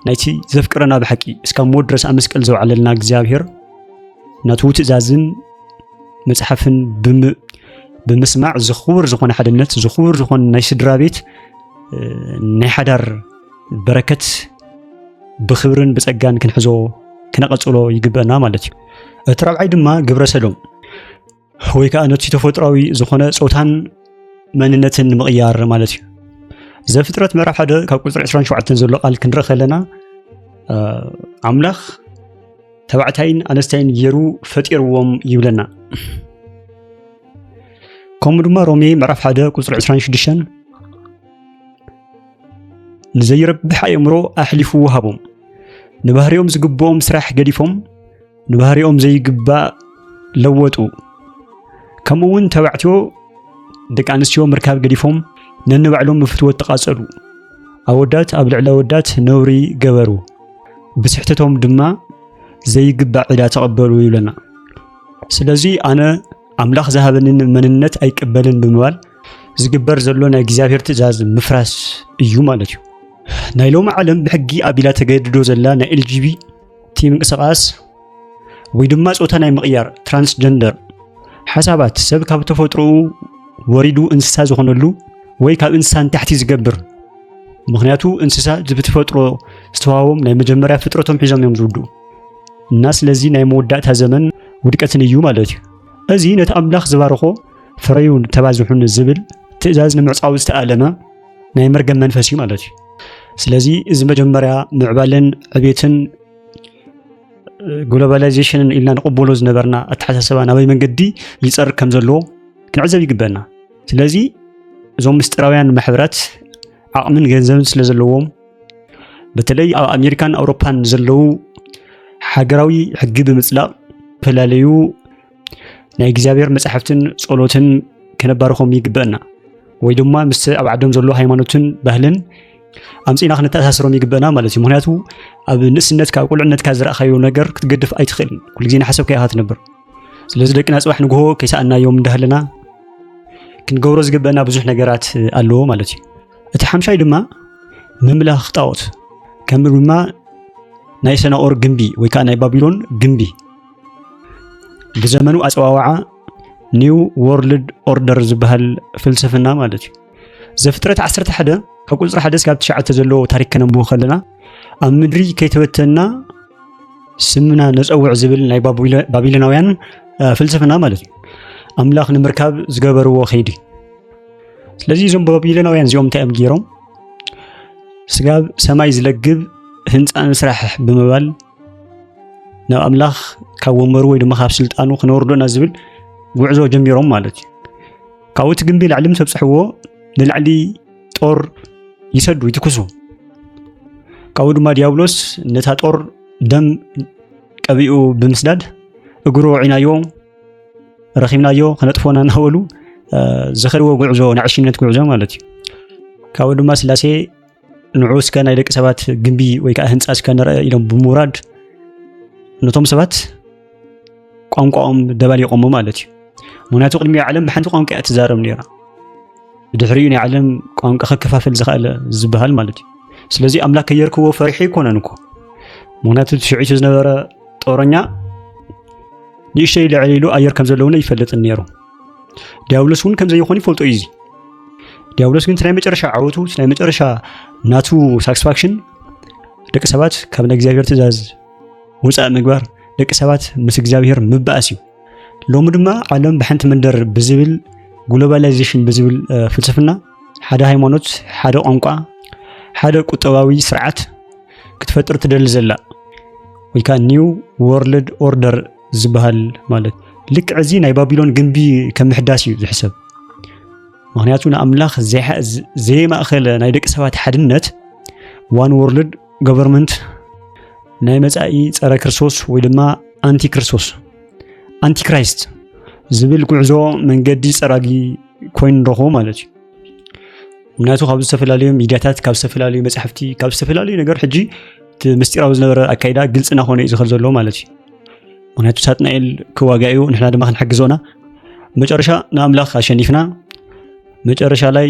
ናይቲ ዘፍቅረና ብሓቂ እስካብ ሞት ድረስ ኣብ መስቀል ዘውዓለልና እግዚኣብሔር ናቱ ትእዛዝን መፅሓፍን ብም- ብምስማዕ ዝኽቡር ዝኾነ ሓድነት ዝኽቡር ዝኾነ ናይ ስድራ ቤት እ፣ ናይ ሓዳር በረከት ብኽብርን ብፀጋን ክንሕዞ ክነቐፅሎ ይግበአና ማለት እዩ። እቲ ራብዓይ ድማ ግብረ ሰዶም ወይ ከዓ ነቲ ተፈጥሯዊ ዝኾነ ፆታን መንነትን ንምቕያር ማለት እዩ። ዘፍጥረት ምዕራፍ ሓደ ካብ ቁፅሪ ዕስራን ሸውዓተን ዘሎ ቃል ክንርኢ ከለና እ፣ ኣምላኽ ተባዕታይን ኣነስታይን ገይሩ ፈጢርዎም ይብለና። ከምኡ ድማ ሮሜ ምዕራፍ ሓደ ቁፅሪ ዕስራን ሽዱሽተን ንዘይረብሕ ኣእምሮ ኣሕሊፉ ወሃቦም፣ ንባህሪኦም ዝግብኦም ስራሕ ገዲፎም ንባህሪኦም ዘይግባእ ለወጡ። ከምኡ እውን ተባዕትዮ ደቂ ኣንስትዮ ምርካብ ገዲፎም ነንባዕሎም ብፍትወት ተቓጸሉ። ኣወዳት ኣብ ልዕሊ ኣወዳት ነውሪ ገበሩ፣ ብስሕተቶም ድማ ዘይግባእ ዕዳ ተቐበሉ ይብለና። ስለዚ ኣነ ኣምላኽ ዝሃበንን መንነት ኣይቅበልን ብምባል ዝግበር ዘሎ ናይ እግዚኣብሔር ትእዛዝ ምፍራስ እዩ ማለት እዩ። ናይ ሎሚ ዓለም ብሕጊ ኣቢላ ተገድዶ ዘላ ናይ ኤልጂቢቲ ምንቅስቓስ ወይ ድማ ጾታ ናይ ምቕያር ትራንስጀንደር ሓሳባት ሰብ ካብ ተፈጥሮኡ ወሪዱ እንስሳ ዝኾነሉ ወይ ካብ እንስሳ ንታሕቲ ዝገብር፣ ምኽንያቱ እንስሳ ብተፈጥሮ ዝተዋህቦም ናይ መጀመርያ ፍጥረቶም ሒዞም እዮም ዝውድኡ እና ስለዚ ናይ መወዳእታ ዘመን ውድቀትን እዩ ማለት እዩ። እዚ ነቲ ኣምላኽ ዝባርኾ ፍረዩን ተባዝሑን ዝብል ትእዛዝ ንምዕጻው ዝተኣለመ ናይ መርገም መንፈስ እዩ ማለት እዩ። ስለዚ እዚ መጀመርያ ምዕባለን ዕቤትን ግሎባላይዜሽንን ኢልና ንቕበሎ ዝነበርና ኣተሓሳሰባ ናበይ መንገዲ ይጸር ከም ዘለዎ ክንዕዘብ ይግበና። ስለዚ እዞም ምስጢራውያን ማሕበራት ዓቕምን ገንዘብን ስለ ዘለዎም በተለይ ኣብ ኣሜሪካን ኣውሮፓን ዘለዉ ሃገራዊ ሕጊ ብምጽላቕ ዝተፈላለዩ ናይ እግዚኣብሔር መጻሕፍትን ጸሎትን ከነባርኾም ይግበአና። ወይ ድማ ምስ ኣብ ዓዶም ዘሎ ሃይማኖትን ባህልን ኣምጺእና ክንተኣሳስሮም ይግበአና ማለት እዩ። ምኽንያቱ ኣብ ንእስነትካ ኣብ ቁልዕነትካ ዝረኣኻዮ ነገር ክትገድፍ ኣይትኽእልን። ኩሉ ግዜ ንሓሰብካ ኢኻ ትነብር። ስለዚ ደቅና ጽባሕ ንግሆ ከይሰኣናዮም እንዳሃለና ክንገብሮ ዝግበአና ብዙሕ ነገራት ኣለዎ ማለት እዩ። እቲ ሓምሻይ ድማ ምምላኽ ጣዖት ከም ድማ ናይ ሰናኦር ግንቢ ወይ ከዓ ናይ ባቢሎን ግንቢ ብዘመኑ ኣጸዋውዓ ኒው ወርልድ ኦርደር ዝበሃል ፍልስፍና ማለት እዩ። ዘፍጥረት ዓሰርተ ሓደ ካብ ቁፅሪ ሓደ እስካብ ትሽዓተ ዘለዎ ታሪክ ከነንብቦ ከለና ኣብ ምድሪ ከይተበተና ስምና ነፀውዕ ዝብል ናይ ባቢሎ- ባቢሎናውያን እ፣ ፍልስፍና ማለት እዩ። ኣምላኽ ንምርካብ ዝገበርዎ ከይዲ። ስለዚ እዞም ባቢሎናውያን እዚኦም እንታይ እዮም ገይሮም? ስጋብ ሰማይ ዝለግብ ህንፃ ንስራሕ ብምባል ናብ ኣምላኽ ካብ ወንበሩ ወይ ድማ ካብ ስልጣኑ ክነወርዶ ኢና ዝብል ጉዕዞ ጀሚሮም ማለት እዩ። ካብኡ እቲ ግንቢ ላዕሊ ምስ ኣብፅሕዎ ንላዕሊ ጦር ይሰዱ፣ ይትኩሱ። ካብኡ ድማ ዲያብሎስ ነታ ጦር ደም ቀቢኡ ብምስዳድ፣ እግሩ ዒናዮ፣ ረኺብናዮ፣ ከነጥፎና እናበሉ ዝኸድዎ ጉዕዞ፣ ናይ ዕሽነት ጉዕዞ ማለት እዩ። ካብኡ ድማ ስላሴ ንዑ እስከ ናይ ደቂ ሰባት ግንቢ ወይ ከዓ ህንፃ እስከ ንርአ ኢሎም ብምውራድ፣ ነቶም ሰባት ቋንቋኦም ደባሊቆሞ ማለት እዩ። ምክንያቱ ቅድሚ ዓለም ብሓንቲ ቋንቋ እያ ትዛረብ ነይራ። ብድሕሪኡ ናይ ዓለም ቋንቋ ከከፋፈል ዝኸኣለ ዝበሃል ማለት እዩ። ስለዚ ኣምላኽ ከየርክቦ ፈሪሑ ኣይኮነን እኮ። ምክንያቱ ሽዑ ዝነበረ ጦረኛ ንእሽተይ ልዕል ኢሉ ኣየር ከም ዘለውነ ይፈልጥን ነይሩ። ዲያብሎስ እውን ከም ዘይኾን ይፈልጦ እዩ። እዚ ዲያብሎስ ግን እቲ ናይ መጨረሻ ዓወቱ፣ እቲ ናይ መጨረሻ ናቱ ሳክስፋክሽን፣ ደቂ ሰባት ካብ ናይ እግዚኣብሔር ትእዛዝ ውፃእ ምግባር፣ ደቂ ሰባት ምስ እግዚኣብሔር ምባኣስ እዩ። ሎሚ ድማ ዓለም ብሓንቲ መንደር ብዝብል፣ ግሎባላይዜሽን ብዝብል ፍልስፍና፣ ሓደ ሃይማኖት፣ ሓደ ቋንቋ፣ ሓደ ቁጠባዊ ስርዓት ክትፈጥር ትደሊ ዘላ፣ ወይ ከዓ ኒው ወርልድ ኦርደር ዝበሃል ማለት፣ ልክዕ እዚ ናይ ባቢሎን ግንቢ ከም ምሕዳስ እዩ ዝሕሰብ። ምክንያቱ ንኣምላኽ ዘይማእኸለ ናይ ደቂ ሰባት ሓድነት፣ ዋን ወርልድ ገቨርንመንት፣ ናይ መፃኢ ፀረ ክርስቶስ ወይ ድማ ኣንቲ ክርስቶስ፣ ኣንቲ ክራይስት ዝብል ጉዕዞ መንገዲ ፀራጊ ኮይኑ ንረኽቦ ማለት እዩ። ምክንያቱ ካብ ዝተፈላለዩ ሚድያታት፣ ካብ ዝተፈላለዩ መፅሕፍቲ፣ ካብ ዝተፈላለዩ ነገር ሕጂ እቲ ምስጢራዊ ዝነበረ ኣካይዳ ግልፂ እናኾነ እዩ ዝኸድ ዘሎ ማለት እዩ። ምክንያቱ ሳጥናኤል ክዋጋ እዩ፣ ንሕና ድማ ክንሕግዞና፣ መጨረሻ ንኣምላኽ ኣሸኒፍና፣ መጨረሻ ላይ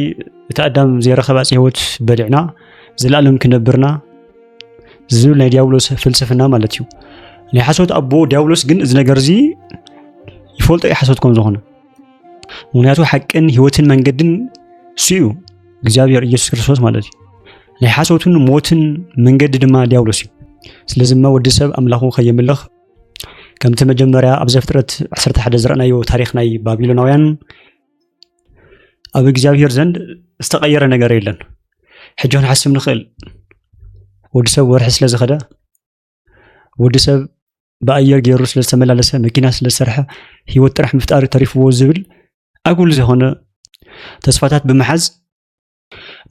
እቲ ኣዳም ዘይረኸባ ህይወት በሊዕና፣ ዘላለም ክነብርና ዝብል ናይ ዲያብሎስ ፍልስፍና ማለት እዩ። ናይ ሓሶት ኣቦ ዲያብሎስ ግን እዚ ነገር እዚ ይፈልጦ እዩ፣ ሓሶት ከም ዝኾነ። ምክንያቱ ሓቅን ህይወትን መንገድን እሱ እዩ፣ እግዚኣብሔር ኢየሱስ ክርስቶስ ማለት እዩ። ናይ ሓሶትን ሞትን መንገዲ ድማ ዲያብሎስ እዩ። ስለዚ ድማ ወዲ ሰብ ኣምላኹ ከየምልኽ፣ ከምቲ መጀመርያ ኣብ ዘፍጥረት ዓሰርተ ሓደ ዝረእናዮ ታሪኽ ናይ ባቢሎናውያን፣ ኣብ እግዚኣብሔር ዘንድ ዝተቐየረ ነገር የለን። ሕጂ ክንሓስብ ንኽእል፣ ወዲ ሰብ ወርሒ ስለ ዝኸደ፣ ወዲ ሰብ ብኣየር ገይሩ ስለ ዝተመላለሰ፣ መኪና ስለ ዝሰርሐ፣ ህይወት ጥራሕ ምፍጣር ተሪፍዎ ዝብል ኣጉል ዝኾነ ተስፋታት ብምሓዝ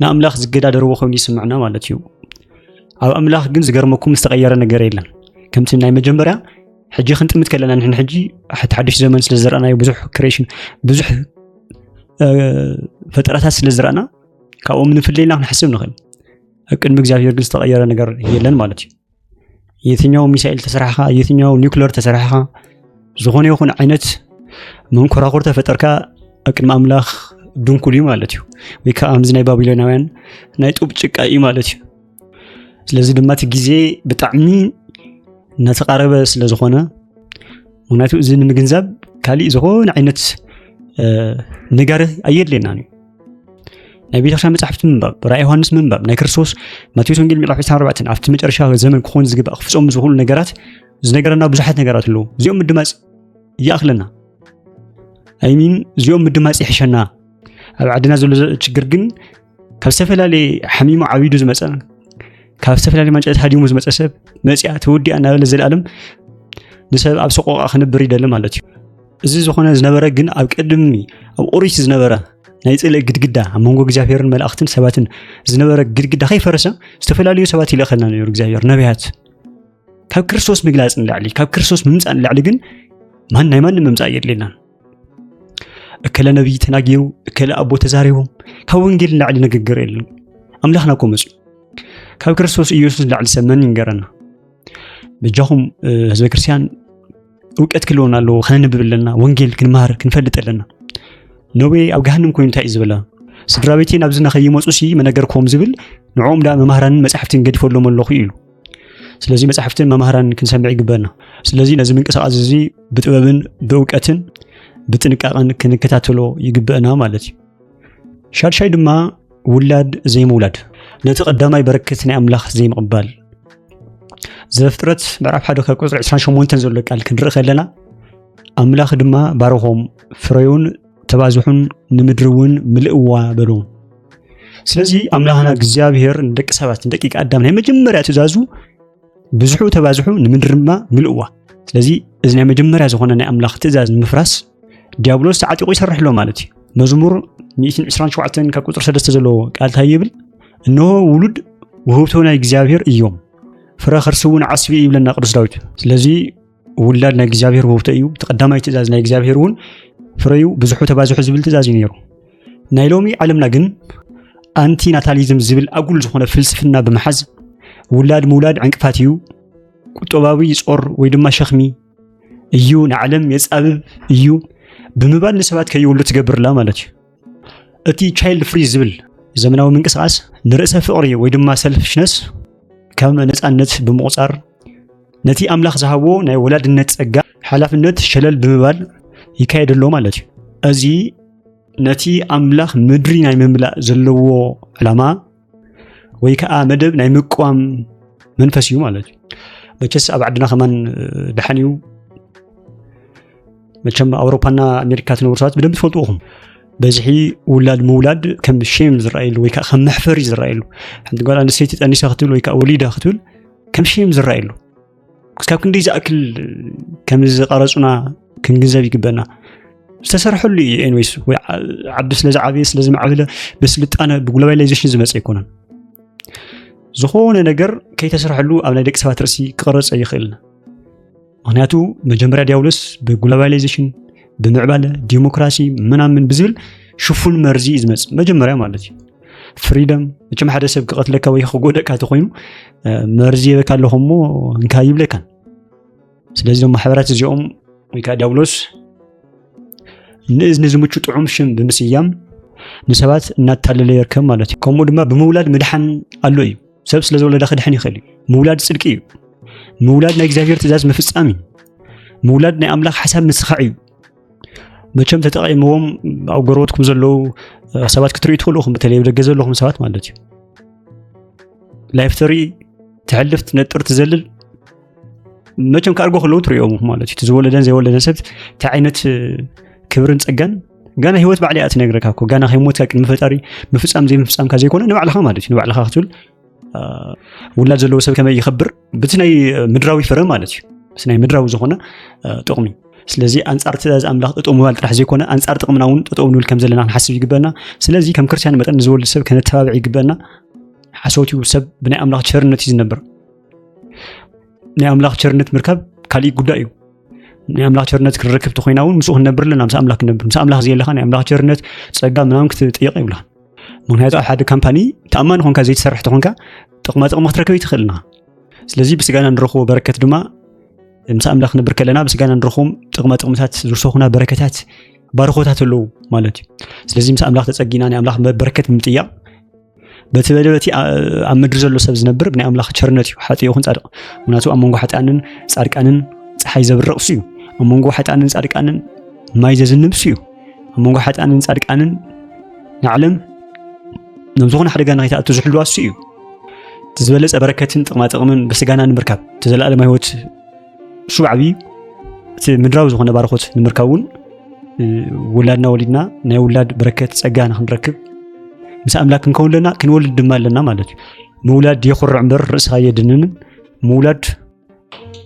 ንኣምላኽ ዝገዳደርዎ ኮይኑ ይስምዕና ማለት እዩ። ኣብ ኣምላኽ ግን ዝገርመኩም ዝተቐየረ ነገር የለን። ከምቲ ናይ መጀመርያ ሕጂ ክንጥምት ከለና ንሕን ሕጂ ሓ-፣ ሓድሽ ዘመን ስለ ዝረኣናዮ ብዙሕ ክሬሽን፣ ብዙሕ፣ እ፣ ፈጠራታት ስለ ዝረኣና ካብኦም ንፍለይና ክንሓስብ ንኽእል። ኣብ ቅድሚ እግዚኣብሔር ግን ዝተቐየረ ነገር የለን ማለት እዩ። የትኛው ሚሳኤል ተሰራሕኻ፣ የትኛው ኒውክለር ተሰራሕኻ፣ ዝኾነ ይኹን ዓይነት መንኮራኹር ተፈጠርካ ኣብ ቅድሚ ኣምላኽ ድንኩል እዩ ማለት እዩ። ወይ ከዓ ከምዚ ናይ ባቢሎናውያን ናይ ጡብ ጭቃ እዩ ማለት እዩ። ስለዚ ድማ እቲ ግዜ ብጣዕሚ እናተቓረበ ስለ ዝኾነ፣ ምክንያቱ እዚ ንምግንዛብ ካሊእ ዝኾነ ዓይነት፣ እ፣ ነጋሪ ኣየድልየናን እዩ። ናይ ቤተክርስትያን መጻሕፍቲ ምንባብ፣ ራእይ ዮሃንስ ምንባብ፣ ናይ ክርስቶስ ማቴዎስ ወንጌል ምዕራፍ ዕስራን ኣርባዕተን ኣብቲ መጨረሻ ዘመን ክኾኑ ዝግባእ ክፍጸሙ ዝኽእሉ ነገራት ዝነገረና ብዙሓት ነገራት ኣለዉ። እዚኦም ምድማጽ ይኣኽለና። ኣይሚን እዚኦም ምድማጽ ይሕሸና። ኣብ ዓድና ዘሎ ዘ-፣ ችግር ግን ካብ ዝተፈላለየ ሓሚሙ ዓቢዱ ዝመጸ፣ ካብ ዝተፈላለየ ማንጨት ሃዲሙ ዝመጸ ሰብ መጽያ ተወዲኣ እናበለ ዘለኣለም ንሰብ ኣብ ሰቆቃ ክነብር ይደሊ ማለት እዩ። እዚ ዝኾነ ዝነበረ ግን ኣብ ቅድሚ፣ ኣብ ኦሪት ዝነበረ ናይ ጽልኢ ግድግዳ፣ ኣብ መንጎ እግዚኣብሔርን መላእኽትን ሰባትን ዝነበረ ግድግዳ ከይፈረሰ ዝተፈላለዩ ሰባት ይልእኸልና ነይሩ እግዚኣብሔር፣ ነቢያት። ካብ ክርስቶስ ምግላጽ ንላዕሊ፣ ካብ ክርስቶስ ምምጻእ ንላዕሊ ግን ማን ናይ ማንም ምምጻእ የድልየናን። እከለ ነቢይ ተናጊሩ፣ እከለ ኣቦ ተዛሪቦም፣ ካብ ወንጌል ንላዕሊ ንግግር የለን። ኣምላኽና እኮ መጽዩ። ካብ ክርስቶስ ኢየሱስ ንላዕሊ ሰብ መን ይንገረና? በጃኹም፣ እ፣ ህዝበ ክርስቲያን እውቀት ክህልወና ኣለዎ፣ ከነንብብ ኣለና፣ ወንጌል ክንመሃር፣ ክንፈልጥ ኣለና። ኖቤ ኣብ ገሃንም ኮይኑ እንታይ እዩ ዝበላ? ስድራ ቤተይ ናብዚ ንኸይመጹ ሲ መነገርክዎም ዝብል፣ ንዕኦም ደኣ መማህራንን መጻሕፍትን ገዲፈሎም ኣለኹ ኢሉ። ስለዚ መጻሕፍትን መማህራንን ክንሰምዕ ይግበአና። ስለዚ ነዚ ምንቅስቃስ እዚ ብጥበብን ብእውቀትን ብጥንቃቐን ክንከታተሎ ይግበአና ማለት እዩ። ሻድሻይ ድማ ውላድ ዘይምውላድ፣ ነቲ ቀዳማይ በረከት ናይ ኣምላኽ ዘይምቕባል። ዘፍጥረት ምዕራፍ ሓደ ካብ ቁጽሪ ዕስራን ሸሞንተን ዘሎ ቃል ክንርኢ ከለና፣ ኣምላኽ ድማ ባረኾም፣ ፍረዩን ተባዝሑን ንምድሪ እውን ምልእዋ በሉ። ስለዚ ኣምላኽና እግዚኣብሔር ንደቂ ሰባት፣ ንደቂቀ ኣዳም ናይ መጀመርያ ትእዛዙ ብዝሑ ተባዝሑ ንምድሪ ድማ ምልእዋ። ስለዚ እዚ ናይ መጀመርያ ዝኾነ ናይ ኣምላኽ ትእዛዝ ንምፍራስ ዲያብሎስ ተዓጢቑ ይሰርሕ ኣሎ ማለት እዩ። መዝሙር ሚእትን ዕስራን ሸውዓተን ካብ ቁፅሪ ሰለስተ ዘለዎ ቃል እንታይ ይብል? እንሆ ውሉድ ውህብቶ ናይ እግዚኣብሔር እዮም፣ ፍረ ከርሲ እውን ዓስቢ እዩ ይብለና ቅዱስ ዳዊት። ስለዚ ውላድ ናይ እግዚኣብሔር ውህብቶ እዩ። እቲ ቀዳማይ ትእዛዝ ናይ እግዚኣብሔር እውን ፍረዩ ብዙሑ ተባዝሑ ዝብል ትእዛዝ እዩ ነይሩ። ናይ ሎሚ ዓለምና ግን ኣንቲ ናታሊዝም ዝብል ኣጉል ዝኾነ ፍልስፍና ብምሓዝ ውላድ ምውላድ ዕንቅፋት እዩ፣ ቁጠባዊ ጾር ወይ ድማ ሸኽሚ እዩ፣ ንዓለም የጻብብ እዩ ብምባል ንሰባት ከይውሉ ትገብርላ ማለት እዩ። እቲ ቻይልድ ፍሪ ዝብል ዘመናዊ ምንቅስቃስ ንርእሰ ፍቕሪ ወይ ድማ ሰልፍሽነስ ከም ነጻነት ብምቑጻር ነቲ ኣምላኽ ዝሃቦ ናይ ወላድነት ጸጋ ሓላፍነት ሸለል ብምባል ይካየደሎ ማለት እዩ። እዚ ነቲ ኣምላኽ ምድሪ ናይ ምምላእ ዘለዎ ዕላማ ወይ ከዓ መደብ ናይ ምቅዋም መንፈስ እዩ ማለት እዩ። መቸስ ኣብ ዓድና ከማን ደሓን እዩ። መቸም ኣውሮፓና ኣሜሪካ ትነብሩ ሰባት ብደንብ ትፈልጡ ኢኹም። በዝሒ ውላድ ምውላድ ከም ሼም ዝረኣየሉ ወይ ከዓ ከም መሕፈሪ ዝረኣየሉ፣ ሓንቲ ጓል ኣንስተይቲ ጠኒሳ ክትብል ወይ ከዓ ወሊዳ ክትብል ከም ሼም ዝረኣየሉ፣ ክሳብ ክንደይ ዝኣክል ከም ዝቐረፁና ክንግንዘብ ይግበና። ዝተሰርሐሉ እዩ። ኤንዌይስ ወይ ዓዲ ስለ ዝዓበየ ስለ ዝማዕበለ ብስልጣነ ብግሎባላይዜሽን ዝመፀ ኣይኮነን። ዝኾነ ነገር ከይተሰርሐሉ ኣብ ናይ ደቂ ሰባት ርእሲ ክቐረፅ ኣይኽእልን። ምክንያቱ መጀመርያ ዲያብሎስ ብግሎባላይዜሽን፣ ብምዕባለ፣ ዲሞክራሲ፣ ምናምን ብዝብል ሽፉን መርዚ እዩ ዝመፅእ መጀመርያ ማለት እዩ። ፍሪደም፣ መቸም ሓደ ሰብ ክቐትለካ ወይ ክጎደእካ ተኮይኑ መርዚ የበካ ኣለኹ እሞ እንካ ይብለካን። ስለዚ ዞም ማሕበራት እዚኦም ወይ ከዓ ዲያብሎስ ንእዝኒ ዝምቹ ጥዑም ሽም ብምስያም ንሰባት እናታለለ ይርከብ ማለት እዩ። ከምኡ ድማ ብምውላድ ምድሓን ኣሎ እዩ። ሰብ ስለ ዝወለደ ክድሕን ይኽእል እዩ። ምውላድ ጽድቂ እዩ። ምውላድ ናይ እግዚኣብሔር ትእዛዝ ምፍጻም እዩ። ምውላድ ናይ ኣምላኽ ሓሳብ ምስኻዕ እዩ። መቸም ተጠቒምዎም ኣብ ጎረበትኩም ዘለዉ ሰባት ክትርእዩ ትኽእሉ ኢኹም፣ በተለይ ደገ ዘለኹም ሰባት ማለት እዩ። ላይፍ ተርኢ፣ ትሕልፍ፣ ትነጥር፣ ትዘልል፣ መቸም ካርጎ ከለዉ ትርእዮም ማለት እዩ። እቲ ዝወለደን ዘይወለደን ሰብ እቲ ዓይነት ክብርን ጸጋን ጋና ህይወት ባዕላ እያ ትነግረካ እኮ። ጋና ከይሞትካ ቅድሚ ፈጣሪ ምፍጻም ዘይምፍጻምካ ዘይኮነ ንባዕልኻ ማለት እዩ። ንባዕልኻ ክትብል ውላድ ዘለዎ ሰብ ከመይ ይኸብር ብቲ ናይ ምድራዊ ፍረ ማለት እዩ። ምስ ናይ ምድራዊ ዝኾነ ጥቕሚ። ስለዚ ኣንጻር ትእዛዝ ኣምላኽ ጠጠው ምባል ጥራሕ ዘይኮነ ኣንጻር ጥቕምና እውን ጠጠው ንብል ከም ዘለና ክንሓስብ ይግበና። ስለዚ ከም ክርስቲያን መጠን ንዝወልድ ሰብ ከነተባብዕ ይግበና። ሓሶት እዩ። ሰብ ብናይ ኣምላኽ ቸርነት እዩ ዝነብር። ናይ ኣምላኽ ቸርነት ምርካብ ካሊእ ጉዳይ እዩ። ናይ ኣምላኽ ቸርነት ክንረክብ ተኮይና እውን ምስኡ ክንነብር ኣለና። ምስ ኣምላኽ ክንነብር ምስ ኣምላኽ ዘየለኻ ናይ ኣምላኽ ቸርነት ጸጋ ምናምን ክትጥየቕ ይብልኻ። ምክንያቱ ኣብ ሓደ ካምፓኒ ተኣማኒ ኮንካ ዘይትሰርሕ ተኾንካ ጥቕማ ጥቕሚ ክትረክብ ይትኽእልና። ስለዚ ብስጋና ንረኽቦ በረከት ድማ ምስ ኣምላኽ ክንነብር ከለና ብስጋና ንረኽቦም ጥቕማ ጥቕምታት ዝውሰኹና በረከታት ባርኾታት ኣለዉ ማለት እዩ። ስለዚ ምስ ኣምላኽ ተጸጊና ናይ ኣምላኽ በረከት ንምጥያቕ በቲ በደ በቲ ኣብ ምድሪ ዘሎ ሰብ ዝነብር ብናይ ኣምላኽ ቸርነት እዩ ሓጢ ይኹን ጻድቕ። ምክንያቱ ኣብ መንጎ ሓጢኣንን ጻድቃንን ፀሓይ ዘብርቕ እሱ እዩ። ኣብ መንጎ ሓጢኣንን ጻድቃንን ማይ ዘዝንብ እሱ እዩ። ኣብ መንጎ ሓጢኣንን ጻድቃንን ንዓለም ናብ ዝኾነ ሓደጋ ንኸይትኣቱ ዝሕልዋ እሱ እዩ። እቲ ዝበለጸ በረከትን ጥቕማ ጥቕምን ብስጋና ንምርካብ እቲ ዘለኣለማዊ ህይወት እሱ ዓብዪ እቲ ምድራዊ ዝኾነ ባርኾት ንምርካብ እውን ውላድና ወሊድና ናይ ውላድ በረከት ጸጋ ንክንረክብ ምስ ኣምላክ ክንከውን ኣለና፣ ክንወልድ ድማ ኣለና ማለት እዩ። ምውላድ የኹርዕ እምበር ርእስኻ የድንንን ምውላድ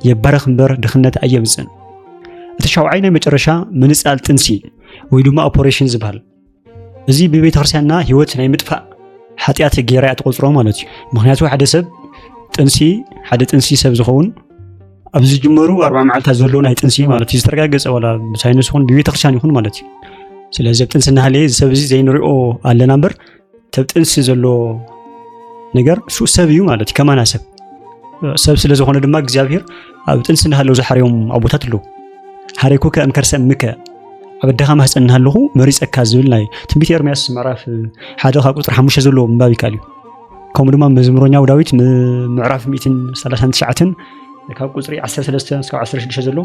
የባርኽ እምበር ድኽነት ኣየምጽእን። እቲ ሻውዓይ ናይ መጨረሻ ምንጻል ጥንሲ ወይ ድማ ኦፖሬሽን ዝበሃል እዚ ብቤተ ክርስቲያንና ህይወት ናይ ምጥፋእ ሓጢኣት ገይራ እያ ትቆጽሮ ማለት እዩ። ምክንያቱ ሓደ ሰብ ጥንሲ ሓደ ጥንሲ ሰብ ዝኸውን ኣብ ዝጅመሩ ኣርባ መዓልታት ዘሎ ናይ ጥንሲ ማለት እዩ ዝተረጋገጸ ዋላ ብሳይንስ ይኹን ብቤተ ክርስቲያን ይኹን ማለት እዩ። ስለዚ ኣብ ጥንሲ እናሃለየ እዚ ሰብ እዚ ዘይንሪኦ ኣለና እምበር ተብ ጥንሲ ዘሎ ነገር እሱ ሰብ እዩ ማለት እዩ። ከማና ሰብ ሰብ ስለ ዝኾነ ድማ እግዚኣብሔር ኣብ ጥንሲ እናሃለው ዝሓረዮም ኣቦታት ኣለዉ። ሓረይኩከ እምከርሰ እምከ ኣብ ኣደኻ ማህፀን እናሃለኹ መሪፀካ ዝብል ናይ ትንቢት ኤርምያስ ምዕራፍ ሓደ ካብ ቁፅሪ ሓሙሽተ ዘለዎ ምንባብ ይከኣል እዩ። ከምኡ ድማ መዝሙረኛው ዳዊት ምዕራፍ ሚእትን ሰላሳን ትሽዓተን ካብ ቁፅሪ ዓሰርተ ሰለስተ እስካብ ዓሰርተ ሽዱሽተ ዘሎ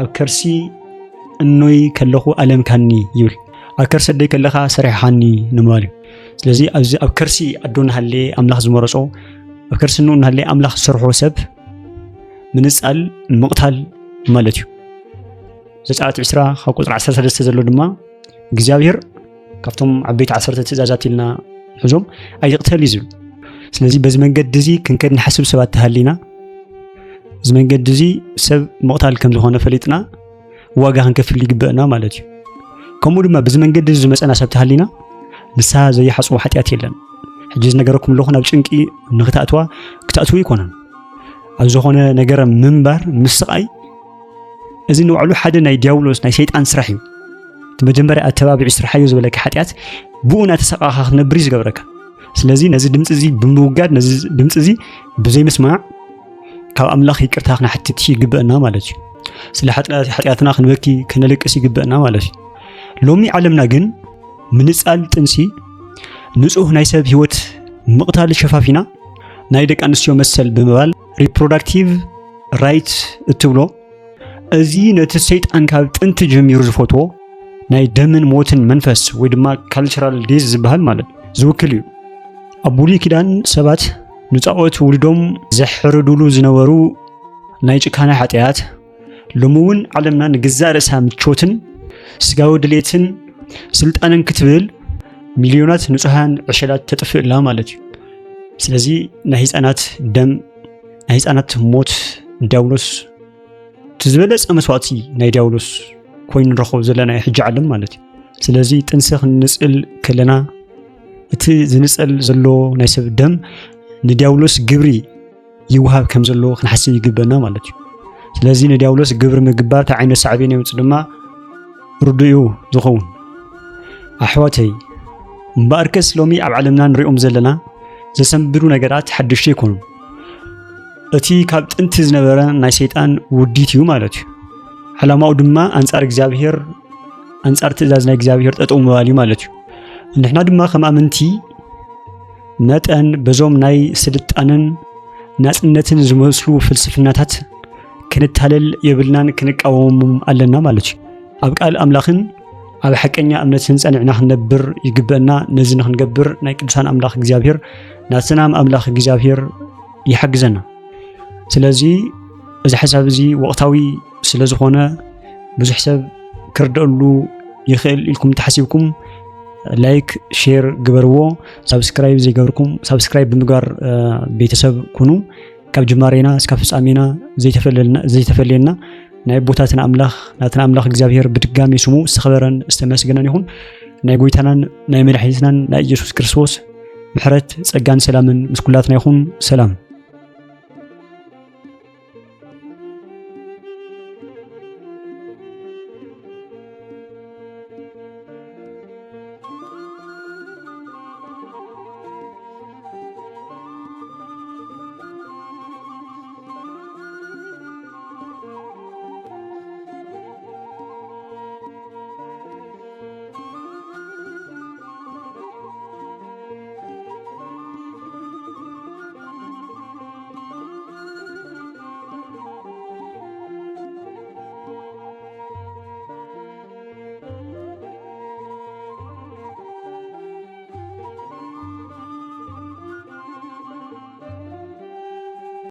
ኣብ ከርሲ እኖይ ከለኹ ኣለምካኒ ይብል። ኣብ ከርሲ ኣደይ ከለኻ ሰሪሕኻኒ ንምባል እዩ። ስለዚ ኣብዚ ኣብ ከርሲ ኣዶ እናሃለየ ኣምላኽ ዝመረጾ ኣብ ከርሲ እኖ እናሃለየ ኣምላኽ ዝሰርሖ ሰብ ምንጻል ምቕታል ማለት እዩ። ዘጸኣት ዕስራ ካብ ቁፅሪ ዓሰርተ ሰለስተ ዘሎ ድማ እግዚኣብሔር ካብቶም ዓበይቲ ዓሰርተ ትእዛዛት ኢልና ንሕዞም ኣይቕተል እዩ ዝብል። ስለዚ በዚ መንገዲ እዚ ክንከድ ንሓስብ ሰባት ተሃሊና እዚ መንገዲ እዚ ሰብ ምቕታል ከም ዝኾነ ፈሊጥና ዋጋ ክንከፍል ይግበአና ማለት እዩ። ከምኡ ድማ ብዚ መንገዲ ዝመፀና ሰብ ተሃሊና ንስሓ ዘይሓፅቦ ሓጢኣት የለን። ሕጂ ዝነገረኩም ኣለኹ ናብ ጭንቂ ንክትኣትዋ ክትኣትዉ ኣይኮነን። ኣብ ዝኾነ ነገር ምንባር ምስቓይ እዚ ንባዕሉ ሓደ ናይ ዲያብሎስ ናይ ሰይጣን ስራሕ እዩ። እቲ መጀመርያ ኣተባቢዑ ስርሓዮ ዝበለካ ሓጢኣት ብኡ እናተሰቃኻ ክትነብር እዩ ዝገብረካ። ስለዚ ነዚ ድምፂ እዚ ብምውጋድ ነዚ ድምፂ እዚ ብዘይምስማዕ ካብ ኣምላኽ ይቅርታ ክንሓትት ይግበአና ማለት እዩ። ስለ ሓጢኣትና ክንበኪ ክነልቅስ ይግበአና ማለት እዩ። ሎሚ ዓለምና ግን ምንፃል ጥንሲ ንፁህ ናይ ሰብ ህይወት ምቕታል ሸፋፊና ናይ ደቂ ኣንስትዮ መሰል ብምባል ሪፕሮዳክቲቭ ራይት እትብሎ እዚ ነቲ ሰይጣን ካብ ጥንቲ ጀሚሩ ዝፈትዎ ናይ ደምን ሞትን መንፈስ ወይ ድማ ካልቸራል ዴዝ ዝበሃል ማለት ዝውክል እዩ። ኣብ ብሉይ ኪዳን ሰባት ንጣዖት ውልዶም ዘሕርዱሉ ዝነበሩ ናይ ጭካነ ሓጢኣት ሎሚ እውን ዓለምና ንግዛእ ርእሳ ምቾትን ስጋዊ ድሌትን ስልጣንን ክትብል ሚልዮናት ንጹሃን ዕሸላት ተጥፍእላ ማለት እዩ። ስለዚ ናይ ህፃናት ደም ናይ ህፃናት ሞት ዲያብሎስ እቲ ዝበለፀ መስዋእቲ ናይ ዲያብሎስ ኮይኑ ንረኽቦ ዘለና ሕጂ ዓለም ማለት እዩ። ስለዚ ጥንሲ ክንንፅል ከለና እቲ ዝንፀል ዘሎ ናይ ሰብ ደም ንዲያብሎስ ግብሪ ይወሃብ ከም ዘሎ ክንሓስብ ይግበና ማለት እዩ። ስለዚ ንዲያብሎስ ግብሪ ምግባር እንታይ ዓይነት ሳዕቤን የምፅእ ድማ ርዱእ እዩ ዝኸውን። ኣሕዋተይ እምበኣርከስ ሎሚ ኣብ ዓለምና ንሪኦም ዘለና ዘሰንብዱ ነገራት ሓደሽቲ ኣይኮኑን። እቲ ካብ ጥንቲ ዝነበረ ናይ ሰይጣን ውዲት እዩ ማለት እዩ። ዓላማኡ ድማ ኣንጻር እግዚኣብሔር ኣንጻር ትእዛዝ ናይ እግዚኣብሔር ጠጠው ምባል እዩ ማለት እዩ። ንሕና ድማ ከም ኣመንቲ መጠን በዞም ናይ ስልጣንን ናጽነትን ዝመስሉ ፍልስፍናታት ክንታለል የብልናን ክንቃወሞም ኣለና ማለት እዩ። ኣብ ቃል ኣምላኽን ኣብ ሓቀኛ እምነትን ጸኒዕና ክንነብር ይግበአና። ነዚ ንክንገብር ናይ ቅዱሳን ኣምላኽ እግዚኣብሔር ናትና ኣምላኽ እግዚኣብሔር ይሓግዘና። ስለዚ እዚ ሓሳብ እዚ ወቕታዊ ስለ ዝኾነ ብዙሕ ሰብ ክርደአሉ ይኽእል ኢልኩም ተሓሲብኩም ላይክ ሼር ግበርዎ። ሳብስክራይብ ዘይገበርኩም ሳብስክራይብ ብምግባር ቤተሰብ ኩኑ። ካብ ጅማሬና እስካብ ፍጻሜና ዘይተፈለየና ናይ ኣቦታትና ኣምላኽ ናትና ኣምላኽ እግዚኣብሔር ብድጋሚ ስሙ ዝተኸበረን ዝተመስገነን ይኹን። ናይ ጎይታናን ናይ መድሓኒትናን ናይ ኢየሱስ ክርስቶስ ምሕረት ጸጋን ሰላምን ምስ ኩላትና ይኹን። ሰላም።